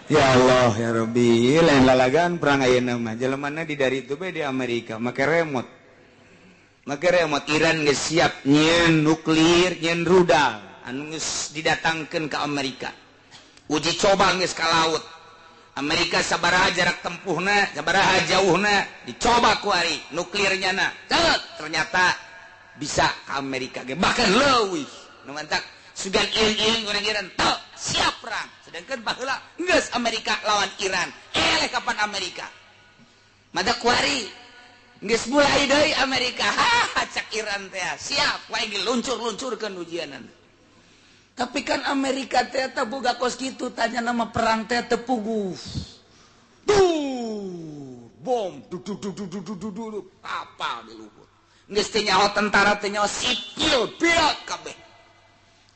Ya Allah ya Rabbi, lain lalagan perang ayeuna mah. Jelemana di dari itu be di Amerika make remote. Make remote Iran geus siap nyieun nuklir, nyieun rudal anu geus didatangkeun ke Amerika. Uji coba geus ka laut. Amerika sabaraha jarak tempuhna, sabaraha jauhna, dicoba ku ari nuklirnya na. Ternyata bisa ke Amerika ge bahkan leuwih. Nu mantak sugan ieu-ieu urang Iran teu siap perang. Sedangkan baheula geus Amerika lawan Iran. Eleh kapan Amerika? Mada kuari geus mulai deui Amerika. Ha cak Iran teh siap wae diluncur-luncurkeun ujianan. Tapi kan Amerika teh teu boga kos kitu tanya nama perang teh teu puguh. Duh, bom du du du du du du du kapal di luhur. Geus teh nyaho tentara teh nyaho sipil beak kabeh.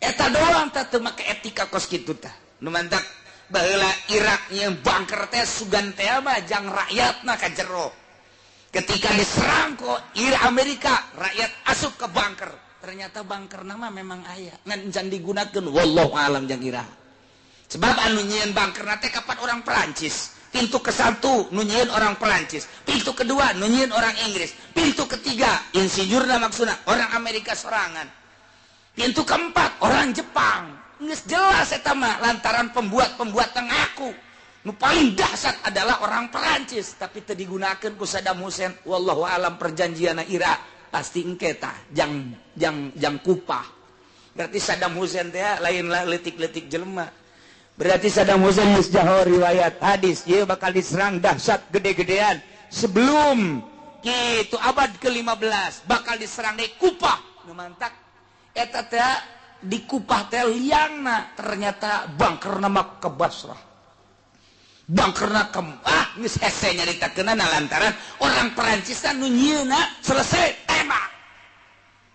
Eta doang teh teu make etika kos kitu tah. Nu mantak baheula Irak nyeun bunker teh sugan teh mah jang rakyatna ka jero. Ketika diserang ku Amerika, rakyat asup ke bunker. Ternyata bunker nama memang aya ngan can digunakeun wallahu alam jang iraha. Sebab anu nyieun bunker teh kapan orang Perancis. Pintu ke-1 nu nyieun orang Perancis, pintu kedua nu nyieun orang Inggris, pintu ketiga insinyurna maksudna orang Amerika sorangan. Pintu keempat orang Jepang. Geus jelas eta mah lantaran pembuat-pembuat ngaku. Nu paling dahsyat adalah orang Perancis, tapi teu digunakeun ku Saddam Hussein. Wallahu alam perjanjianna Irak pasti engke tah jang jang jang kupah. Berarti Saddam Hussein teh lainlah leutik-leutik jelema. Berarti Saddam Hussein geus jaho riwayat hadis ieu bakal diserang dahsyat gede-gedean sebelum kitu abad ke-15 bakal diserang di Kupah. Nu mantak eta teh di Kupah teh liangna ternyata bangkerna mah ke Basrah. Bangkerna ke geus hese nyaritakeunna lantaran orang Perancis nu nyieunna selesai tembak.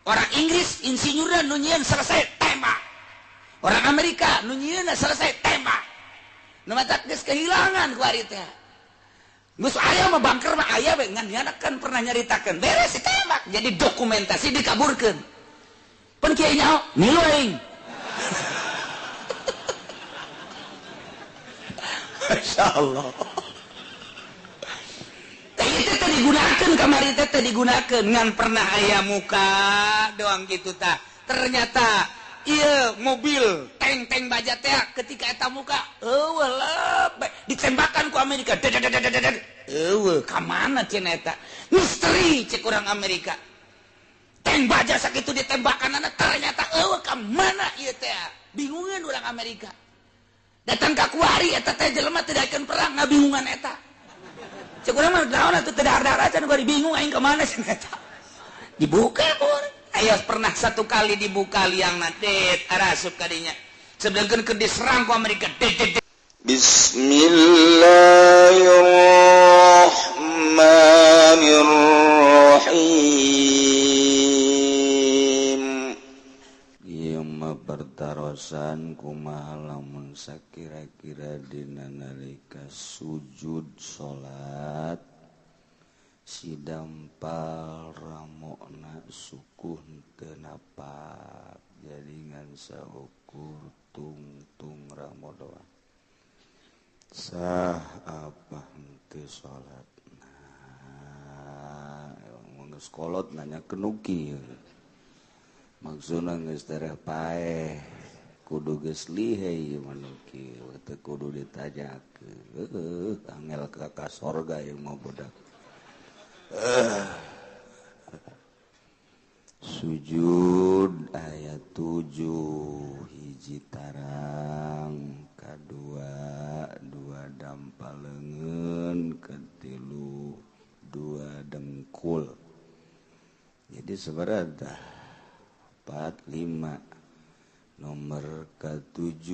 Orang Inggris insinyurna nu nyieun selesai tembak. Orang Amerika nu nyieunna selesai tembak. Nu matak geus kehilangan ku ari teh. Geus aya mah bangker mah aya we ngan nyana kan pernah nyaritakeun beres ditembak jadi dokumentasi dikaburkeun. Pan kieu nyaho milu aing. Masya Allah. Itu teh digunakeun kamari teh teh digunakeun ngan pernah aya muka doang gitu tah. Ternyata ieu mobil tank-tank baja teh ketika eta muka eueuh lebeh ditembakan ku Amerika. Eueuh ka mana cenah eta? Misteri cek urang Amerika. Tank baja sakitu ditembakanana ternyata eueuh ka mana ieu teh? Bingungeun urang Amerika. Datang ka kuari eta teh jelema teu daekeun perang ngabingungan eta. Cek urang mah naon atuh teu dahar-dahar acan kuari bingung aing ka mana cenah eta. Dibuka ku urang. Ayo pernah satu kali dibuka liangna det arasup ka dinya. Sedangkeun keur diserang ku Amerika det. Bismillahirrahmanirrahim. Ieu mah pertarosan kumaha lamun sakira-kira dina nalika sujud salat sidampal ramokna sukuh teu napak jadi ngan saukur tungtung ramo doang sah apa henteu salatna. Nah, geus kolot nanya kenukir maksudna geus tereh paeh kudu geus lihei ieu mah nukir teu kudu ditanyakeun heueuh angel ka sorga ieu mah budak. Sujud ayat 7 hiji tarang kadua dua dampal leungeun katilu dua dengkul. Jadi seberada 4 5 nomor ke-7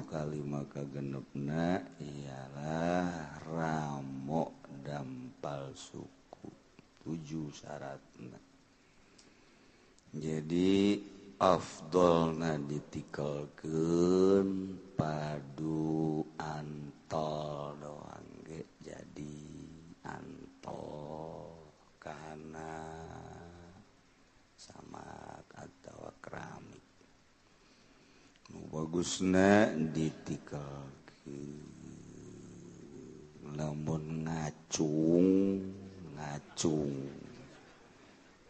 kalima kagenepna ialah ramok dampal suku 7 syaratna. Jadi afdolna ditikelkeun padu antol doang ge jadi antol kana samak atawa keramik. Nu bagusna ditikelkeun ngacung ngacung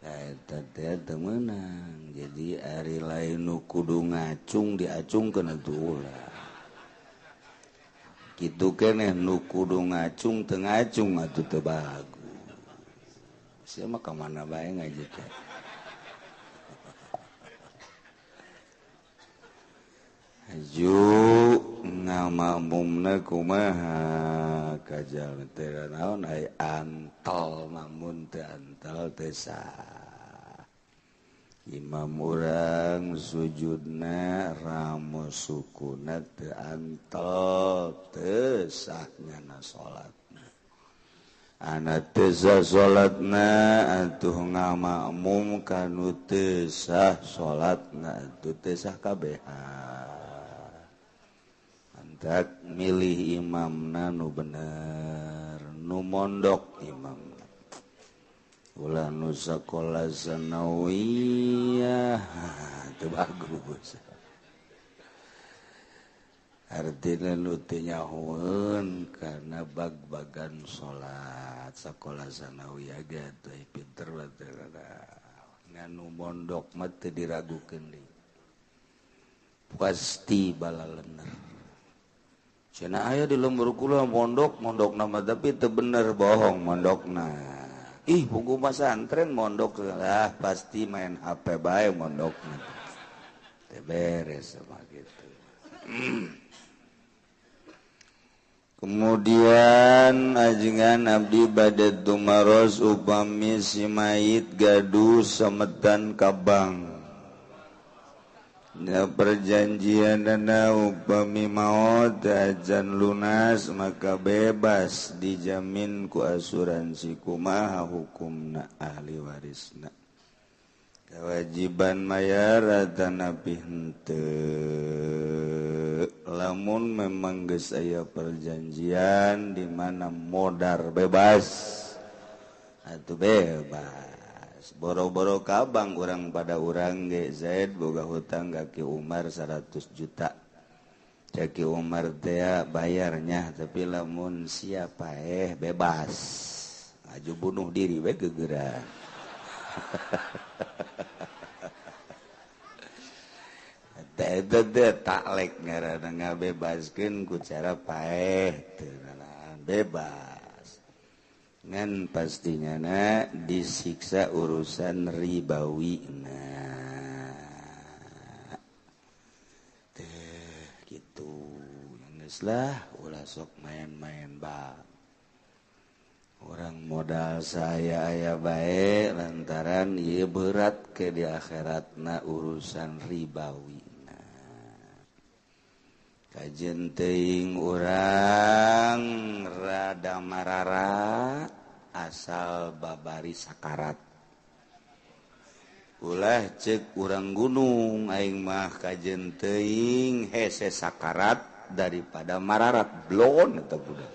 eta teh teu meunang. Jadi ari lain nu kudu ngacung diacungkeun atuh ulah. Kitu keneh nu kudu ngacung teu ngacung atuh teu bagus. Sia mah ka mana bae ngaji teh. Aju ngamakmumna kumaha kajal teh naon ai antal mamun teh antal teh sah. Imam urang sujudna ramo sukuna teu antal teu sah nyana salatna. Ana teu sah salatna atuh ngamakmum kanu teu sah salatna atuh teu sah kabehan. Tak milih imamna nu bener nu mondok imamna ulah nu sakola sanawiyah teu bagus artina nu teu nyahoeun kana bag-bagan salat sakola sanawiyah ge teu pinter teh ngan nu mondok mah teu diragukeun deui pasti balalener. Cenah aya di lembur kula mondok, mondok nama tapi teu bener bohong mondokna. Ih, buku pesantren mondok lah pasti main HP bae mondokna. Teu beres sama gitu. Kemudian ajengan abdi bade tumaros upami si mayit gaduh sametan ka bank. Ya perjanjian dana upami maot ajan lunas maka bebas dijamin ku asuransi kumaha hukumna ahli warisna kewajiban mayar atanapi henteu lamun memang geus aya perjanjian di mana modar bebas atuh bebas boro-boro kabang urang pada urang ge Zaid boga hutang ka Ki Umar 100 juta. Cek Ki Umar teh bayarnya tapi lamun siapa bebas. Aju bunuh diri we gegeran. Teh teh taklek ngaranna ngabebaskeun ku cara paeh teu bebas. Ngan pastinya na disiksa urusan ribawi na teh gitu geus lah ulah sok main-main ba orang modal saya aya bae lantaran ieu berat ke di akhiratna urusan ribawi na kajen teuing urang rada marara asal babari sakarat ulah cek urang gunung aing mah kajen teuing hese sakarat daripada mararat blon eta budak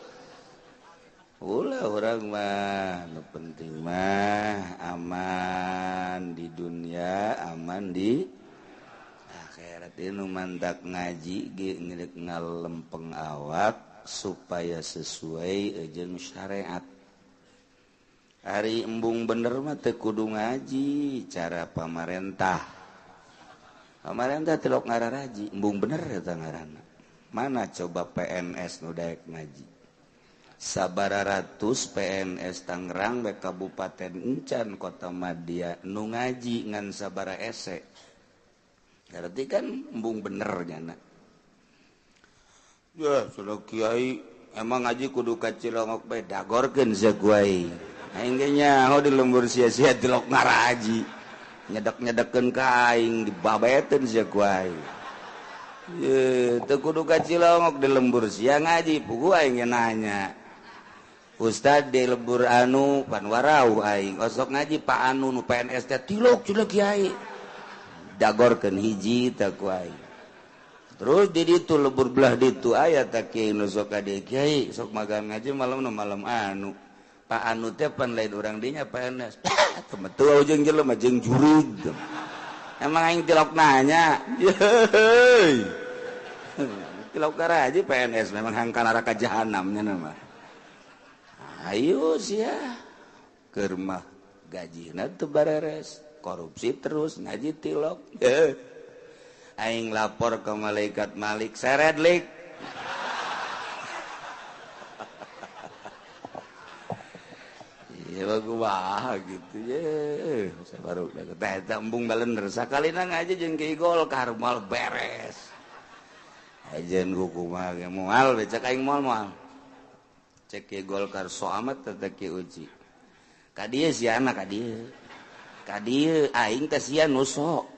ulah urang mah nu penting mah aman di dunia aman di akhirat. Ieu nu mantak ngaji ge ngeurek ngalempeng awak supaya sesuai jeung syariat. Ari embung bener mah teu kudu ngaji cara pamarentah. Pamarentah tilok ngararaji, embung bener eta ngaranna. Mana coba PNS nu daek ngaji? Sabara ratus PNS Tangerang bae Kabupaten Encan Kota Madya nu ngaji ngan sabara ese. Berarti kan embung bener nyana. Ya, sudah kiai emang ngaji kudu ka Cilongok bae dagorkeun sia ku aing. Aing ge nyaho di lembur sia-sia tilok ngaraji. Nyedek-nyedekeun ka aing dibabeteun sia ku aing. Ye, teu kudu ka Cilongok di lembur sia ngaji, puguh aing ge nanya. Ustad di lembur anu pan warau aing, osok ngaji Pak anu nu PNS teh tilok cilok kiai. Dagorkeun hiji teh ku aing. Terus di ditu lebur belah ditu aya teh kiai nu sok ka dieu kiai sok magang ngaji malam nu malam anu. Pak anu teh pan lain urang dinya PNS. Temetu jeung jelema jeung jurig. Emang aing tilok nanya. Yeay. Tilok karaji PNS memang hangkan neraka jahanam nya mah. Ayo sia keur mah gajina teu bareres, korupsi terus ngaji tilok. Aing lapor ke malaikat Malik seret lik. Iya kumaha gitu ye. Baru teh eta embung balender sakalina ngaji jeung Ki Golkar moal beres. Ajen kumaha ge moal we cek aing moal moal. Cek Ki Golkar so amat teh Ki Uci. Ka dieu siana ka dieu. Ka dieu aing teh sia nu so.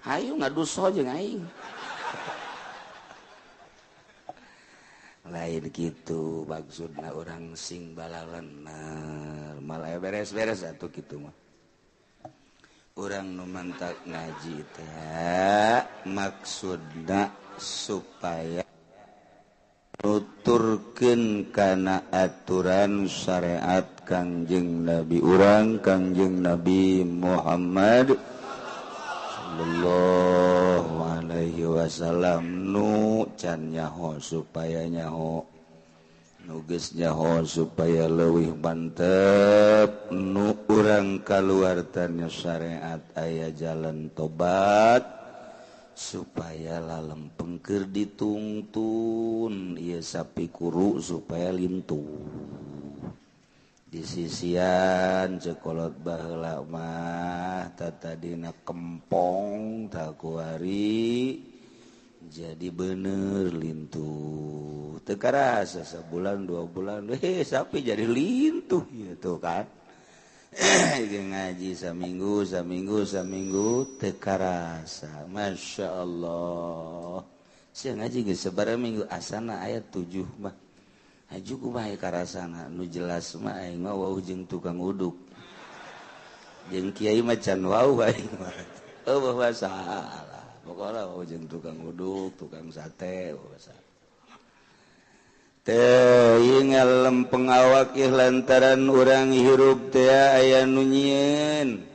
Hayu ngadu so jeung aing. Lain gitu maksudna urang sing balalener malah beres-beres atuh kitu mah. Urang nu mantak ngaji teh maksudna supaya nuturkeun kana aturan syariat Kangjeng Nabi urang Kangjeng Nabi Muhammad sallallahu alaihi wasallam nu can nyaho supaya nyaho nu geus nyaho supaya leuwih mantep nu urang kaluar tanya syariat aya jalan tobat supaya lalempeng keur ditungtun ieu sapi kuru supaya lintuh di sisian cekolot baheula mah tatadina kempong takuari jadi bener lintuh teu karasa sabulan 2 bulan sapi jadi lintuh gitu kan. Ngaji saminggu saminggu saminggu teu karasa Masya Allah sia ngaji geus sabaraha minggu asana aya 7 mah haju kumaha karasana nu jelas mah aing mah wau jeung tukang uduk jeung kiai mah can wau aing mah eueuh masalah pokona wau jeung tukang uduk tukang sate masalah teh ngalempeng awak ih lantaran urang hirup teh aya nu nyieun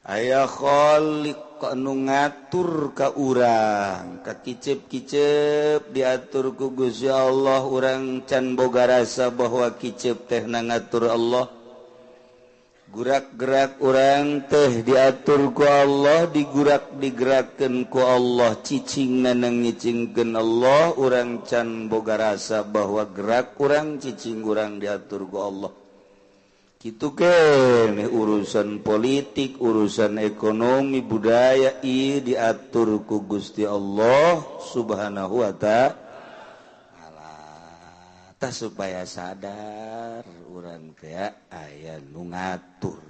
aya khaliq nu ngatur ka urang ka kicep-kicep diatur ku Gusti Allah urang can boga rasa bahwa kicep teh na ngatur Allah gurak-gerak urang teh diatur ku Allah digurak digerakkeun ku Allah cicing nanang nyicingkeun Allah urang can boga rasa bahwa gerak urang cicing urang diatur ku Allah kitu keneh urusan politik urusan ekonomi budaya ieu diatur ku Gusti Allah Subhanahu wa ta'ala tah supaya sadar urang teh aya nu ngatur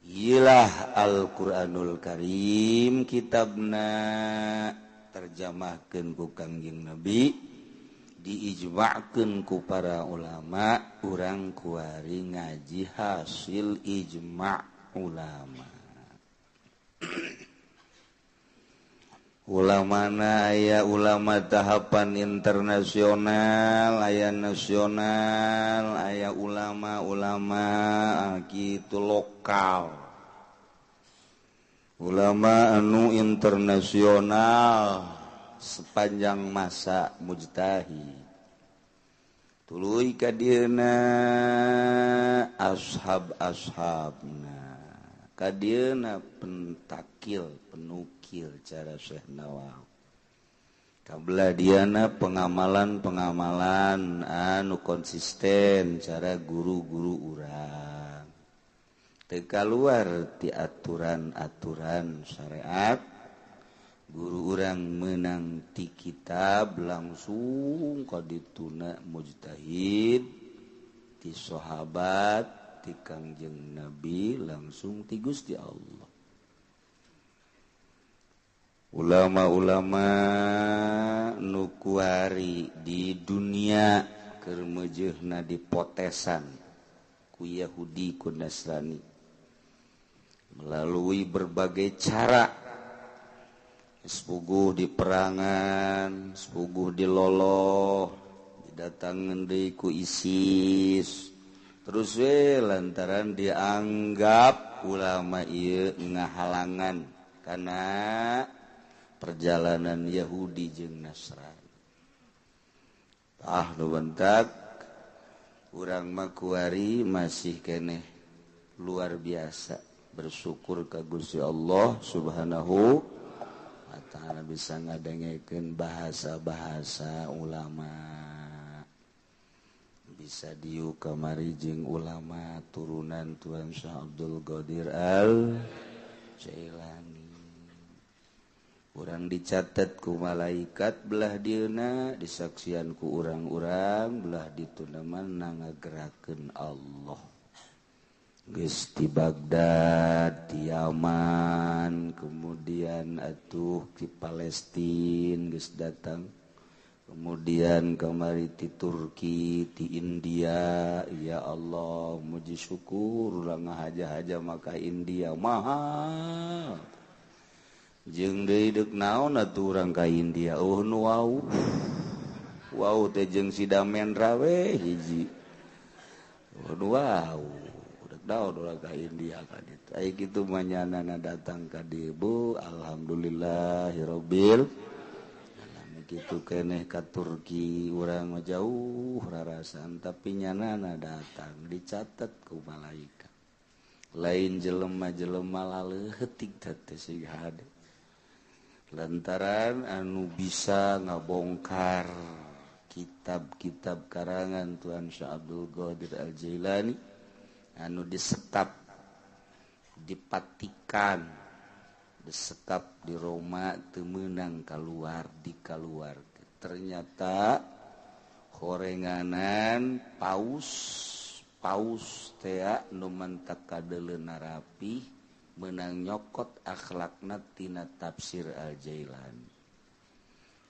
ieulah Al-Qur'anul Karim kitabna terjemahkeun ku Kangjeng Nabi diijma'keun ku para ulama urang kuari ngaji hasil ijma' ulama. Ulamana aya ulama tahapan internasional aya nasional aya ulama-ulama kitu lokal ulama anu internasional sepanjang masa mujtahid tuluy ka dieuna ashab-ashabna ka dieuna pentakil penukil cara Syekh Nawawi kabelah dieuna pengamalan-pengamalan anu konsisten cara guru-guru urang teu kaluar ti aturan-aturan syariat guru urang menang ti kitab langsung ka dituna mujtahid ti sahabat ti Kangjeng Nabi langsung ti Gusti Allah. Ulama-ulama nu kuari di dunia keur meujeuhna dipotesan ku Yahudi ku Nasrani melalui berbagai cara sepuguh di perangan, sepuguh di loloh, didatangan deui ku ISIS. Terus we lantaran dianggap ulama ieu ngahalangan kana perjalanan Yahudi jeung Nasrani. Tah nu bentak Urang mah kuari masih keneh luar biasa bersyukur ka Gusti Allah Subhanahu wa ta'ala bisa ngadengekeun bahasa-bahasa ulama, bisa diuk kamari jeung ulama turunan Tuan Syekh Abdul Qadir Al Jailani. Urang dicatat ku malaikat belah dieuna, disaksian ku urang-urang belah dituna mana ngagerakeun Allah. Geus di Baghdad, di Yaman, kemudian atuh di Palestina geus datang, kemudian kamari di Turki, di India. Ya Allah, muji syukur urang ngahaja-haja maka India mahal. Jeung deui deuk naon atuh urang ka India? Oh nu wau. Wau teh jeung si Damendra we hiji. Oh nu wau. Deuk naon urang ka India ka ditu. Ai kitu mah nyanana datang ka dieu bu, alhamdulillahirabbil alamin. Kitu keneh ka Turki urang mah jauh rarasan tapi nyanana datang dicatat ku malaikat. Lain jelema-jelema laleutik teh sing hade. Lantaran anu bisa ngabongkar kitab-kitab karangan Tuan Syekh Abdul Qadir Al-Jailani anu disekap, dipatikan, disekap di Roma teu meunang kaluar, dikaluar. Ternyata horenganan paus paus tea nu mantak kadeuleuna rapih menang nyokot akhlakna tina tafsir Al-Jailani.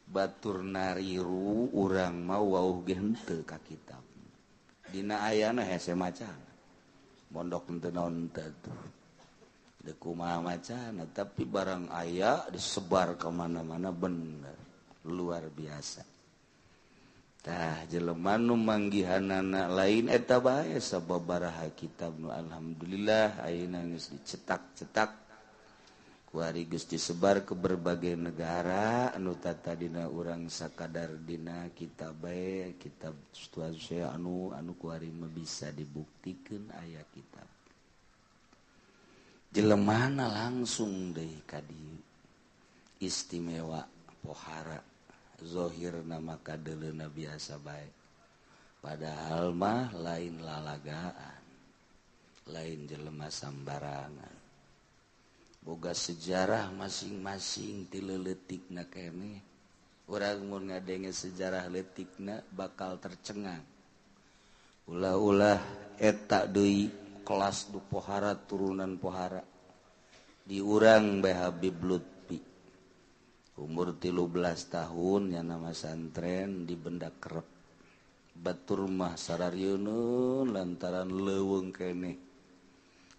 Batur nariru urang mau wauh ge henteu ka kitab. Dina ayana hese macana. Mondok henteu naon teh tuh. Deuk kumaha macana tapi barang aya disebar ka mana-mana bener. Luar biasa. Tah jelema nu manggihanana lain eta bae sababaraha kitab nu alhamdulillah ayeuna geus dicetak-cetak kuari geus disebar ke berbagai negara anu tatadina urang sakadar dina kitab bae kitab Tuan Syekh anu anu kuari mah bisa dibuktikeun aya kitab. Jelemana langsung deui ka dieu istimewa pohara zohir nama kadeuleuna biasa bae padahal mah lain lalagaan, lain jelema sambarangan, boga sejarah masing-masing ti leutikna keneh. Urang mun ngadenge sejarah leutikna bakal tercengang. Ulah-ulah eta deui kelas du pohara turunan pohara di urang bae Habib Lutfi umur 13 tahun yang nama santren di benda kerep batur mah sararieun lantaran leuweung keneh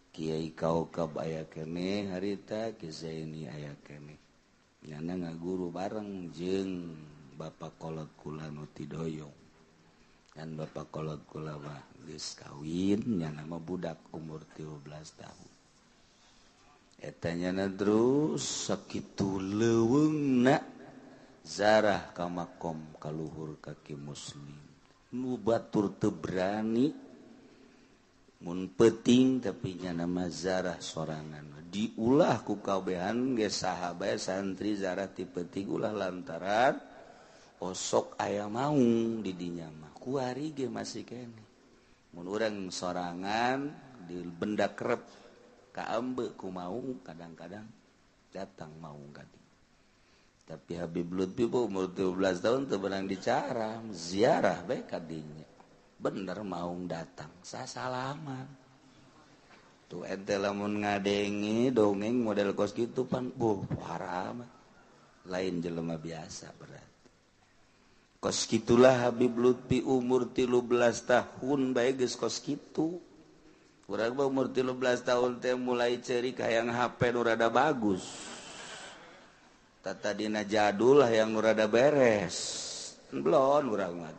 Kiai Kaukab aya keneh harita Ki Zaini aya keneh nyana ngaguru bareng jeung bapak kolot kula nu tidoyong kan bapak kolot kula mah geus kawin nyana mah budak umur 13 tahun. Eta nyana terus sakitu leuweungna zarah ka makom kaluhur kaki muslim nu batur teu berani mun peuting tapi nyana mah zarah sorangan diulah ku kabehan ge saha bae santri zarah ti peuting ulah lantaran osok aya maung di dinya mah kuari ge masih keneh mun urang sorangan di benda kerep kaambe ku maung kadang-kadang datang maung ka dieu. Tapi Habib Lutfi umur 17 tahun teu beunang dicaram ziarah bae ka dinya. Bener maung datang sasalaman. Tuh ente lamun ngadenge dongeng model kos kitu pan buh haram. Lain jelema biasa berarti. Kos kitulah Habib Lutfi umur 13 tahun bae geus kos kitu. Urang mah umur 13 tahun teh mulai ceurik hayang HP nu rada bagus. Tatadina jadul hayang nu rada beres. Belon urang mah.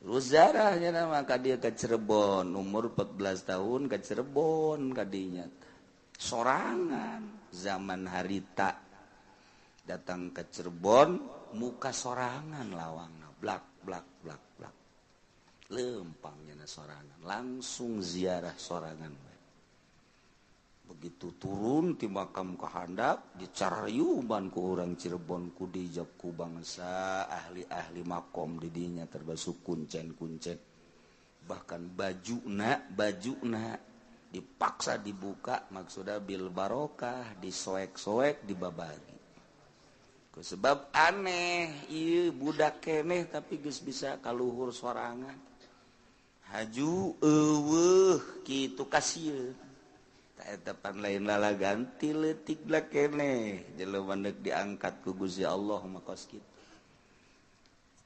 Terus zarahnya nama ka dieu ka Cirebon, umur 14 tahun ka Cirebon kadinya. Sorangan zaman harita datang ke Cirebon muka sorangan lawangna blak blak blak blak. Lempangnya sorangan, langsung ziarah sorangan. Begitu turun di makam kehandap dicarayuban ku orang Cirebon ku dijab ku bangsa ahli-ahli makom didinya termasuk kuncen-kuncen. Bahkan bajuna dipaksa dibuka maksudnya bil barokah disoek-soek dibabagi. Ku sebab aneh ieu budak keneh tapi geus bisa kaluhur sorangan. Haju eueuh kitu kasieun. Depan lain lala ganti letik lah keneh jelema deuk diangkat ku Gusti Allah mah kos kitu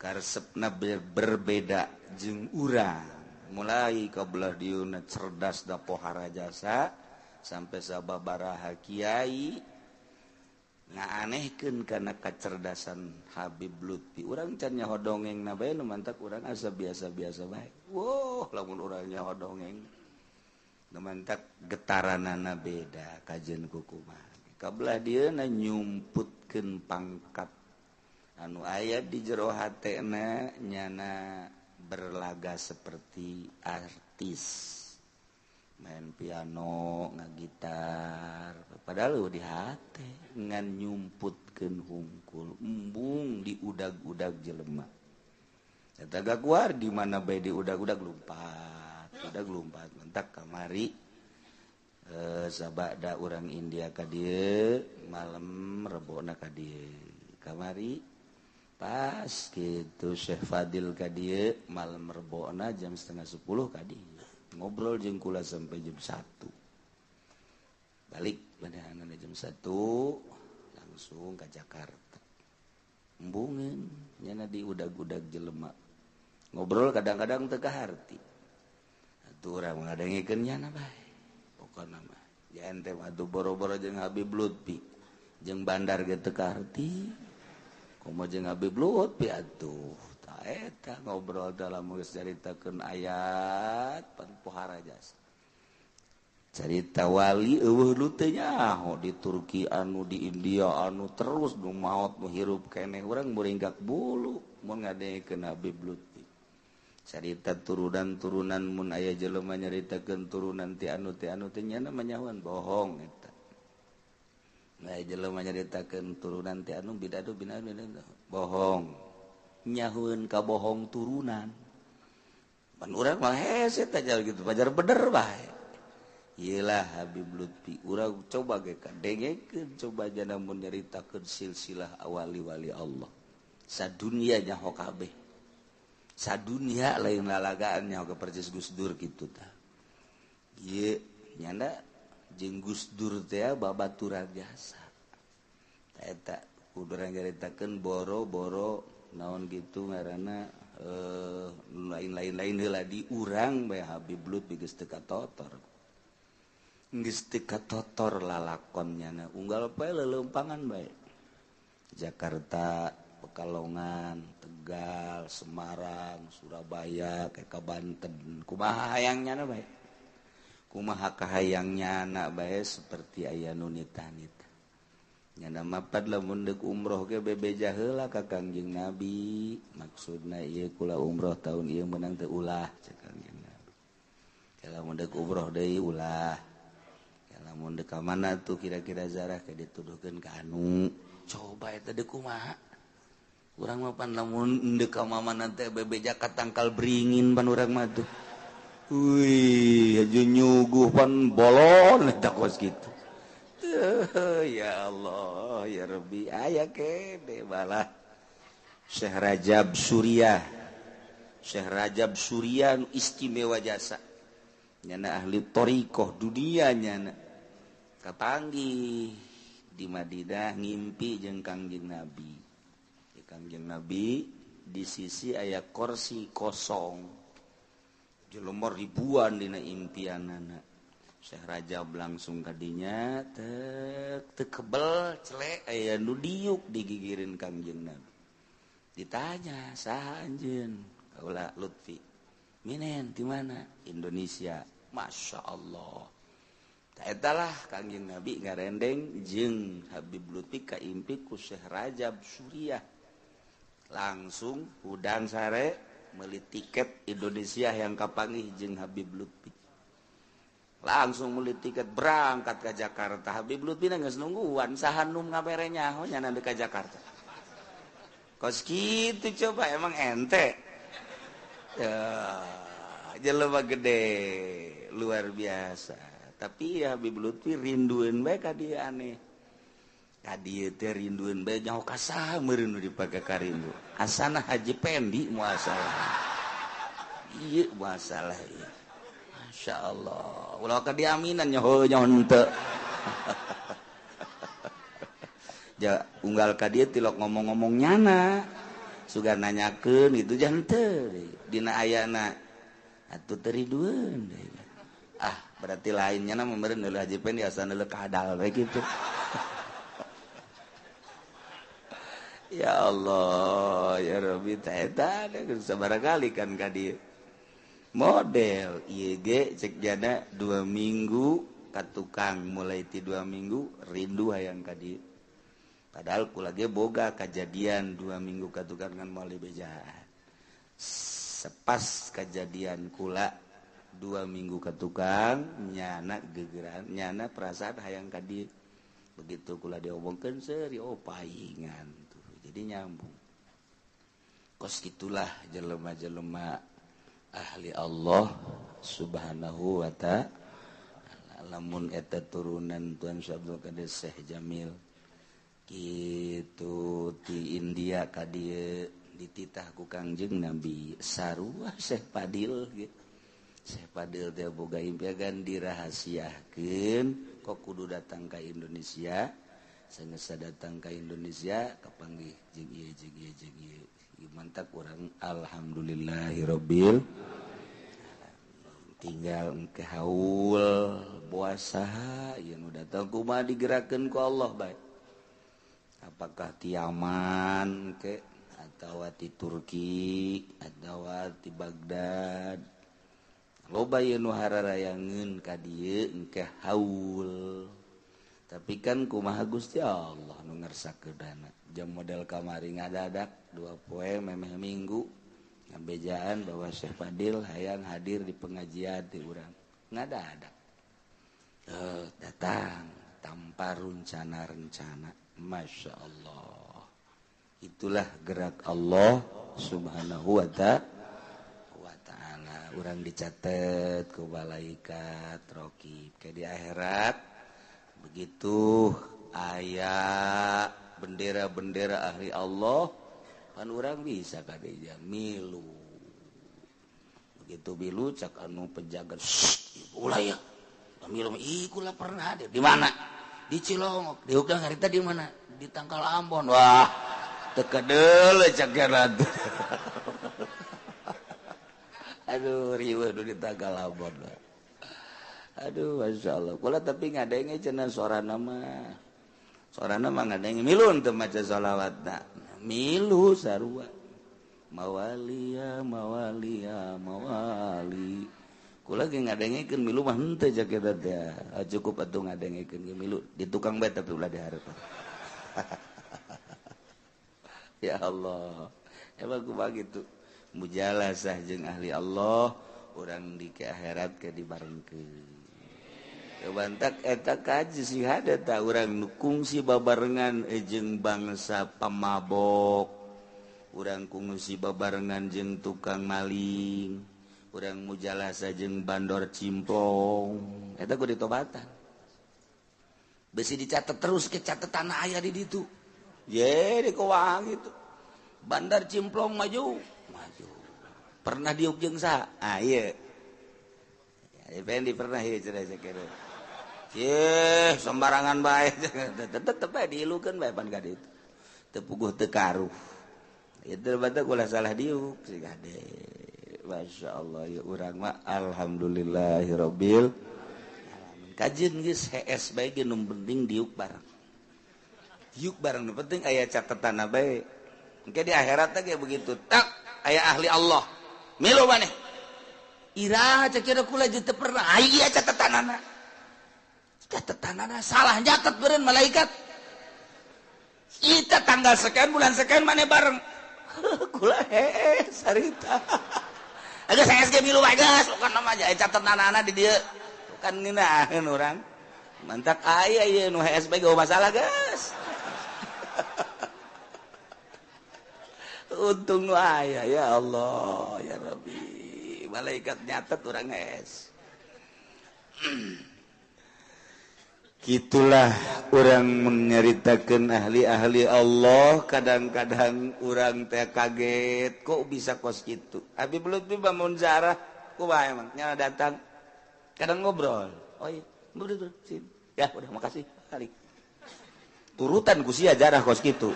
karesepna berbeda jeung urang mulai ka belah dieuna cerdas da pohara jasa sampai sababaraha kiai ngaanehkeun kana kacerdasan Habib Lutfi urang can nyaho dongeng na bae nu mantak urang asa biasa-biasa bae. Woh lamun urang nyaho dongeng mantak getaranana beda kajen kukumaha kabelah dieuna nyumputkeun pangkat anu aya di jero hatena nyana berlaga seperti artis main piano ngagitar padahal di hate ngan nyumputkeun hungkul embung di udag-udag jelema eta gaguar di mana bae di udag-udag lumpat udah gelumpat mentak kamari sabada urang India ka dieu malam rebona ka dieu kamari pas kitu Syekh Fadil ka dieu malam rebona jam 9:30 ka dieu ngobrol jeung kula sampai jam 1 balik beneran jam 1 langsung ka Jakarta embungeun nyana di udag-udag jelema ngobrol kadang-kadang teu kaharti urang ngadengikeun nyana bae pokona mah ya ente mah atuh boro-boro jeung Habib Lutfi jeung bandar ge teu kaharti komo jeung Habib Lutfi atuh ta eta ngobrol dalam geus caritakeun ayat pan pohara jasa carita wali eueuh nu teu nyaho di Turki anu di India anu terus nu maot nu hirup keneh urang muringgak bulu mun ngadengikeun Habib Lutfi carita turunan-turunan mun aya jelema nyaritakeun turunan ti anu teh nyana manyahoan bohong eta. Aya jelema nyaritakeun turunan ti anu bidadu binadu bohong. Nyahueun ka bohong turunan. Pan urang mah hese teh gitu pajar bener bae. Ieu lah Habib Lutfi urang coba ge kadengekeun coba jana mun nyaritakeun silsilah awali-wali Allah. Sadunia nyaho kabeh. Sadunia lain lalagaannya ke percis Gus Dur gitu tah. Ieu nyanda jeung Gus Dur teh babaturan jasa. Ta eta kudu urang nyaritakeun boro-boro naon gitu ngaranna lain-lain heula di urang bae Habib Lutfi geus teu katotor. Geus teu katotor lalakon nyana unggal poe leuleumpangan bae. Jakarta, Pekalongan, Tegal, Semarang, Surabaya, kayak ke Banten. Kumaha hayangnya na bae. Kumaha kahayangnya na bae seperti aya nu nita-nita. Nyana mapad lamun deuk umroh ge bebeja heula ka Kangjeng Nabi. Maksudna ieu kula umroh tahun ieu meunang teu ulah cek Kangjeng Nabi. Lamun deuk umroh deui ulah. Lamun deuk ka mana tuh kira-kira zarah ke dituduhkeun ka anu. Coba eta deuk kumaha? Urang mah pan lamun deuk ka mamana teh bebeja ka tangkal beringin pan urang mah tuh. Wih, aju nyuguh pan bolon eta kos kitu. Ya Allah, ya Rabbi, aya kene balah. Syekh Rajab Suriah. Syekh Rajab Suriah nu istimewa jasa. Nyana ahli thariqah dunia nyana. Kapanggih di Madinah ngimpi jeung Kangjeng Nabi. Kangjeng Nabi di sisi aya kursi kosong jelema ribuan dina impianana. Syekh Rajab langsung kadinya tek teu kebel celek aya nu diuk digigireun Kangjeng Nabi. Ditanya saha anjeun? Kaula Lutfi. Minen di mana? Indonesia. Masya Allah. Taetalah Kangjeng Nabi ngarendeng jeung Habib Lutfi kaimpi ku Syekh Rajab Suriah. Langsung hudang sare Meuli tiket Indonesia yang kapanggih jeung Habib Lutfi. Langsung meuli tiket berangkat ke Jakarta. Habib Lutfi geus nungguan saha nu ngabere nyaho nya ka Jakarta. Kos kitu coba emang ente. Ya, jelema gede luar biasa. Tapi ya Habib Lutfi rindueun bae ka dieu aneh. Ka dieu teh rindueun bae nyaho ka saha meureun nu dipake karindu. Asana Haji Pendi masalah. Ieu masalah ieu. Masya Allah. Ulah ka diaminan nyaho nyaho henteu. Ja unggal ka dieu tilok ngomong-ngomong nyana. Sugan nanyakeun itu jangan teu dina ayana atuh teu ridueun. Ah, berarti lainnya na meureun deuleu Haji Pendi asana deuleu kadal we kitu. Ya Allah, ya Rabbi, eta sabaraha kali kan ka dieu. Model ieu ge cek jana 2 minggu ka tukang mulai ti 2 minggu rindu hayang ka dieu. Padahal kula ge boga kajadian 2 minggu ka tukang kan moal dibejaan. Sepas kajadian kula 2 minggu ka tukang nyana gegeran nyana perasaan hayang ka dieu. Begitu kula diomongkeun seuri oh paingan tuh. Jadi nyambung. Kos gitulah jelema-jelema ahli Allah Subhanahu wa ta'ala. Lamun eta turunan Tuan Syekh Abdul Qadir Syekh Jamil kitu ti India ka dieu dititah ku Kangjeng Nabi sarua Syekh Padil gitu. Syekh Padil teh boga impian dirahasiakeun kok kudu datang ka Indonesia. Sanggeus datang ka Indonesia kapanggih jeung ieu jeung ieu jeung ieu. Mantap urang alhamdulillahirabbil tinggal engke haul puasa ieu nu datang kumaha digerakkeun ku Allah bae. Apakah ti Yaman ke atawa ti Turki atawa ti Baghdad. Loba ieu nu hararayangeun ka dieu engke haul. Tapi kan kumaha Gusti Allah nu ngersakeunana. Jam model kamari ngadadak 2 poe memeh minggu ngabejaan bahwa Syekh Fadil hayang hadir di pengajian di urang. Ngadadak. Datang tanpa rencana-rencana. Masya Allah. Itulah gerak Allah Subhanahu wa ta'ala. Urang dicatat ku malaikat rokib ke di akhirat. Begitu aya bendera-bendera ahli Allah kan urang bisa kadeja milu. Begitu milu cak anu penjaga ulah ya milu ih kula pernah hadir di mana? Di Cilongok. Di Ugang harita di mana? Di Tangkal Ambon. Wah, teu kedeul cak jalan. Aduh, riweuh di Tangkal Ambon. Aduh, Masya Allah. Kula tapi ngadenge cenah sorana mah. Sorana mah ngadenge milu teu maca sholawatna. Milu sarua. Mawalia, mawalia, mawali. Kula ge ngadengekeun milu mah henteu cak eta teh. Cukup atuh ngadengekeun ge milu di tukang bae tapi ulah dihareupan. Ya Allah. Emang kumaha kitu? Mujalasah jeung ahli Allah urang di ke akhirat ke dibarengkeun. Bantak eta kaji sih ada tak urang nu kungsi babarengan jeung bangsa pamabok, urang kungsi babarengan jeung tukang maling, urang mujalasa jeung bandor cimplong, eta kudu ditobatan. Besi dicatat terus ke catatan aya di ditu. Ye di kowang itu. Bandar cimplong maju, maju. Pernah diuk jeung saha? Ah ieu. Ya Fendi pernah ieu cenah sakieu. Yeh, sembarangan bae. Tetep bae diilukeun bae pan ka ditu. Teu puguh teu karuh. Ieu bae ulah salah diuk sih kade. Masya Allah ya urang mah alhamdulillahirabbil alamin. Kajeun geus hees bae ge nu penting diuk bareng. Diuk bareng nu penting aya catetanna bae. Engke di akhirat teh ge begitu. Tak aya ahli Allah. Milu maneh. Iraha cek kira kula jeung teu pernah aya catetanana. Catetanana salah nyatet beureun malaikat. Kita tanggal sekian bulan sekian maneh bareng. Kula hees harita. Geus SG milu bae geus, bukan nama aja catat anak-anak di dieu. Bukan ngeunaheun urang. Mantak aya ieu nu HS bae gak masalah geus. Untung nu aya ya Allah ya Rabbi. Malaikat nyatet urang HS. Gitulah orang menyeritakan ahli-ahli Allah, kadang-kadang orang teh kaget kok bisa kos gitu. Habib Lutfi bangun zarah kumaha emang nyala datang kadang ngobrol. Oh iya, udah sini. Ya udah makasih kali. Turutan ku sia jarah kos gitu.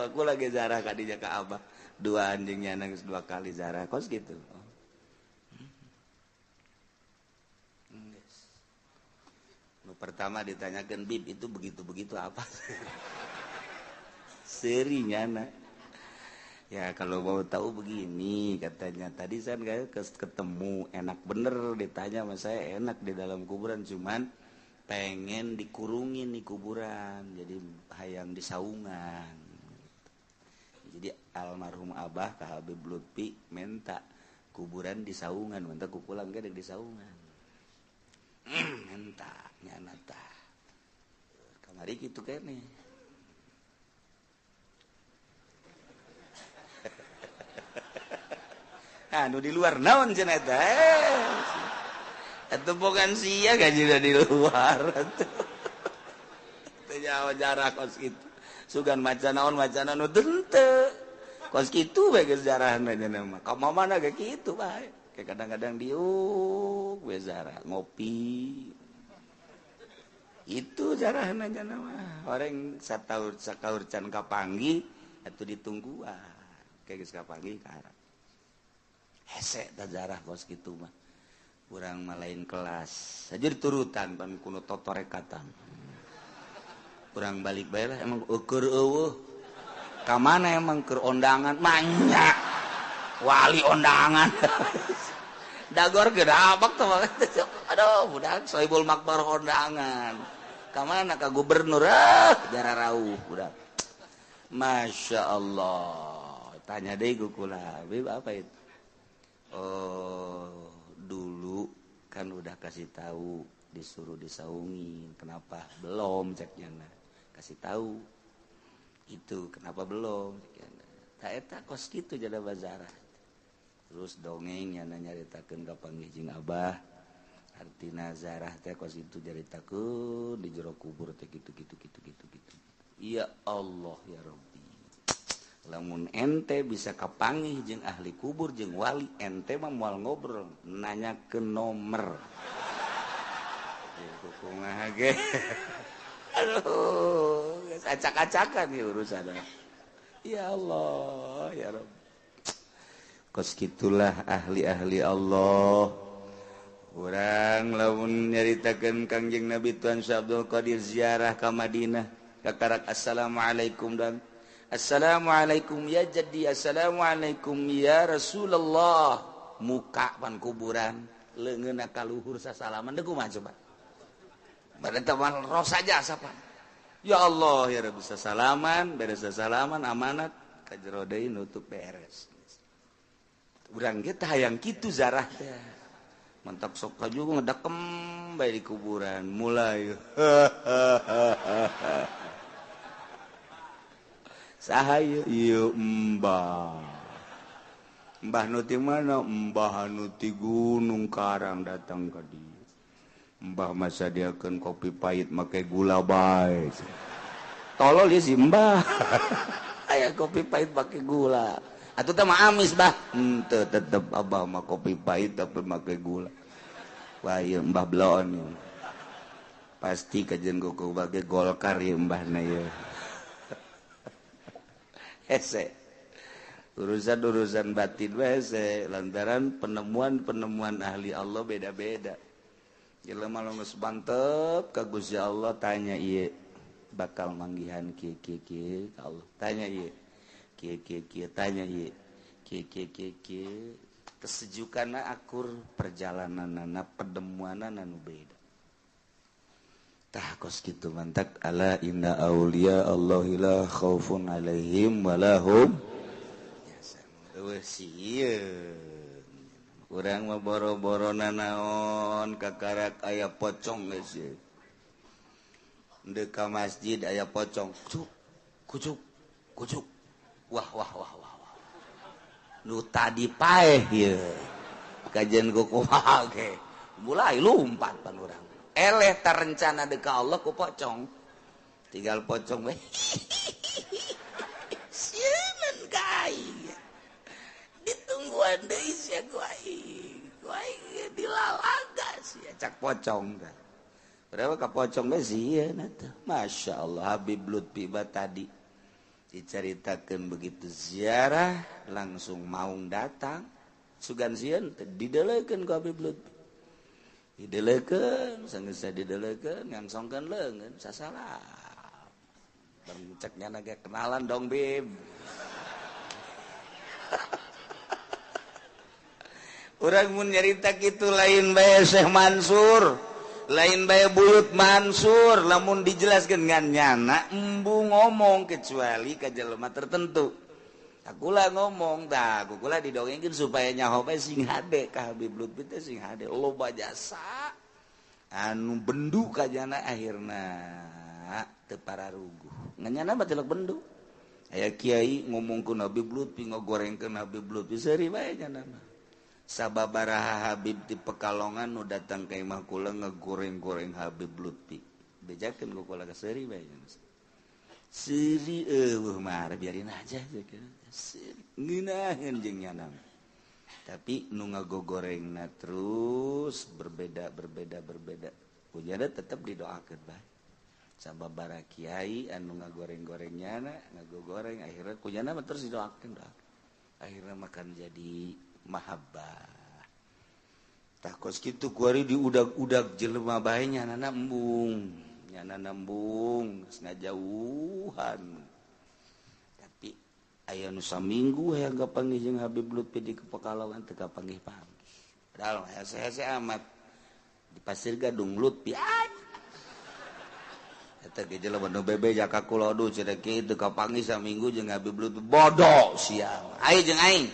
Aku lagi zarah kadinya ka Abah. Dua anjingnya nangis dua kali zarah kos gitu. Pertama ditanyakan, Bib itu begitu-begitu apa? Serinya nak. Ya kalau mau tahu begini katanya. Tadi saya ketemu enak bener ditanya sama saya, enak di dalam kuburan, cuman pengen dikurungin di kuburan, jadi hayang di saungan. Jadi almarhum Abah ka Habib Lutfi minta kuburan di saungan, minta ku pulang ke di saungan. Minta nyana tah kamari kitu kene. Anu di luar naon cenah eta? Atuh bukan sia gaji di luar atuh. Teu nyaho jarah kos kitu. Sugan maca naon maca naon teu. Kos kitu bae geus jarahna cenah mah. Ka mana ge kitu bae. Kayak kadang-kadang diuk we zarah ngopi. Itu jarahna cenah mah. Orang sataur sakaur can kapanggih atuh ditungguan. Kayak geus kapanggih ka arah. Hese tah jarah kos kitu mah. Urang mah lain kelas. Saja diturutan pan kuno totorekatan. Urang balik bae lah emang eueur eueuh. Ka mana emang keur ondangan banyak. Wali ondangan. Dagor gedabak tuh. Aduh, budak Sohibul Makbar ondangan. Ka mana ka gubernur? Ah, jarah rauh budak. Masya Allah. Tanya deui ku kula, Bib apa itu? Oh, dulu kan udah kasih tahu disuruh disaungin, kenapa belum ceknya? Kasih tahu itu kenapa belum? Tak eta kos kitu jada bazarah. Terus dongeng yang nyaritakeun ka panggih jeung Abah, artina zarah teh kos itu nyaritakeun di jero kubur teh kitu kitu kitu kitu kitu. Ya Allah ya Rabbi. Lamun ente bisa kapanggih jeung ahli kubur jeung wali, ente mah moal ngobrol, nanya ke nomor. Kumaha ge. Aduh, acak-acakan ya urusan. Ya Allah, ya Rabbi. Kos kitulah ahli-ahli Allah. Urang lamun nyaritakeun Kangjeng Nabi Tuan Syekh Abdul Qadir ziarah ka Madinah, kakarak assalamualaikum dan assalamualaikum ya jaddi, assalamualaikum ya Rasulullah. Muka pan kuburan, leungeunna ka luhur sasalaman deui kumaha coba. Badan teman roh saja sapa. Ya Allah ya Rabbi, sasalaman, beres sasalaman amanat ka jero deui nutup beres. Urang ge teh hayang kitu zarah teh. Mantap sok ka juga ngedakem bae di kuburan mulai. Saha ieu? Ieu Mbah. Mbah nu ti mana? Mbah nu ti Gunung Karang datang ka dieu. Mbah masa diakeun kopi pahit make gula bae. Tolol ieu si Mbah. Aya kopi pahit make gula. Atuh teh mah amis, Bah. Henteu tetep abah mah kopi pahit tapi make gula. Wah, ieu Mbah bloon ieu. Pasti kajeun ku bage Golkar ieu mbahna ieu. Hese. Urusan-urusan batin we hese lantaran penemuan-penemuan ahli Allah beda-beda. Jelema geus mantep ka Gusti Allah tanya ieu bakal manggihan kieu kieu kieu ka Allah. Tanya ieu kieu kieu kieu, tanya ieu kieu kieu kieu kieu. Kesejukanna akur, perjalananna, penemuanna nu beda. Tah kos kitu mantak ala inna auliya Allahi la khaufun alaihim walahum yahzanun. Eueuh sieun. Urang mah boro-boro nanaon kakarak aya pocong geus ye. Ndek ka masjid aya pocong. Kucuk, kucuk, kucuk. Wah wah wah wah wah. Nu tadi paeh ieu. Kajian ku kumaha ge. Mulai lumpat pan urang. Eleh terencana deka Allah ku pocong. Tinggal pocong we. Sieun ka aing. Ditungguan deui sia ku aing. Ku aing dilalaga sia cak pocong teh. Berapa ka pocong we sieun atuh. Masya Allah Habib Lutfi ba tadi diceritakeun begitu ziarah langsung maung datang. Sugan sieun teh didelekeun ku Habib Lutfi. Didelekeun sanggeus didelekeun ngangsongkeun leungeun sasalah. Bang cek nyana ge kenalan dong Bib. Urang mun nyarita kitu lain bae Syekh Mansur, lain bae Buyut Mansur, lamun dijelaskeun ngan nyana embu ngomong kecuali ka jelema tertentu. Akula ngomong tah, kula didongengkeun supaya nyaho bae sing hade ka Habib Lutfi teh sing hade loba jasa. Anu bendu ka jana akhirna teu pararuguh. Ngan nyana mah tilok bendu. Aya kiai ngomongkeun Habib Lutfi, ngogorengkeun Habib Lutfi seuri bae nyana mah. Sababaraha Habib di Pekalongan nu datang ka imah kula ngegoreng-goreng Habib Lutfi. Bejakeun ku kula ka seuri bae nyana. Seuri eueuh mah biarin aja ngeunaheun jeung nyana. Tapi nu ngagogorengna terus berbeda berbeda berbeda. Kunyana tetep didoakeun bae. Sababaraha kiai anu ngagoreng-goreng nyana, ngagogoreng akhirna kunyana mah terus didoakeun doakeun. Akhirna makan jadi mahabbah. Tah kos kitu kuari diudag-udag jelema bae nyana embung. Nyana nembung geus ngajauhan. Tapi aya nu saminggu hayang kapanggih jeung Habib Lutfi di Pekalongan teu kapanggih-panggih. Padahal hese-hese amat di Pasir Gadung Lutfi. Eta ge jelema nu bebeja ka kula aduh cenah kieu teu kapanggih saminggu jeung Habib Lutfi bodoh siang. Ayo jeung aing.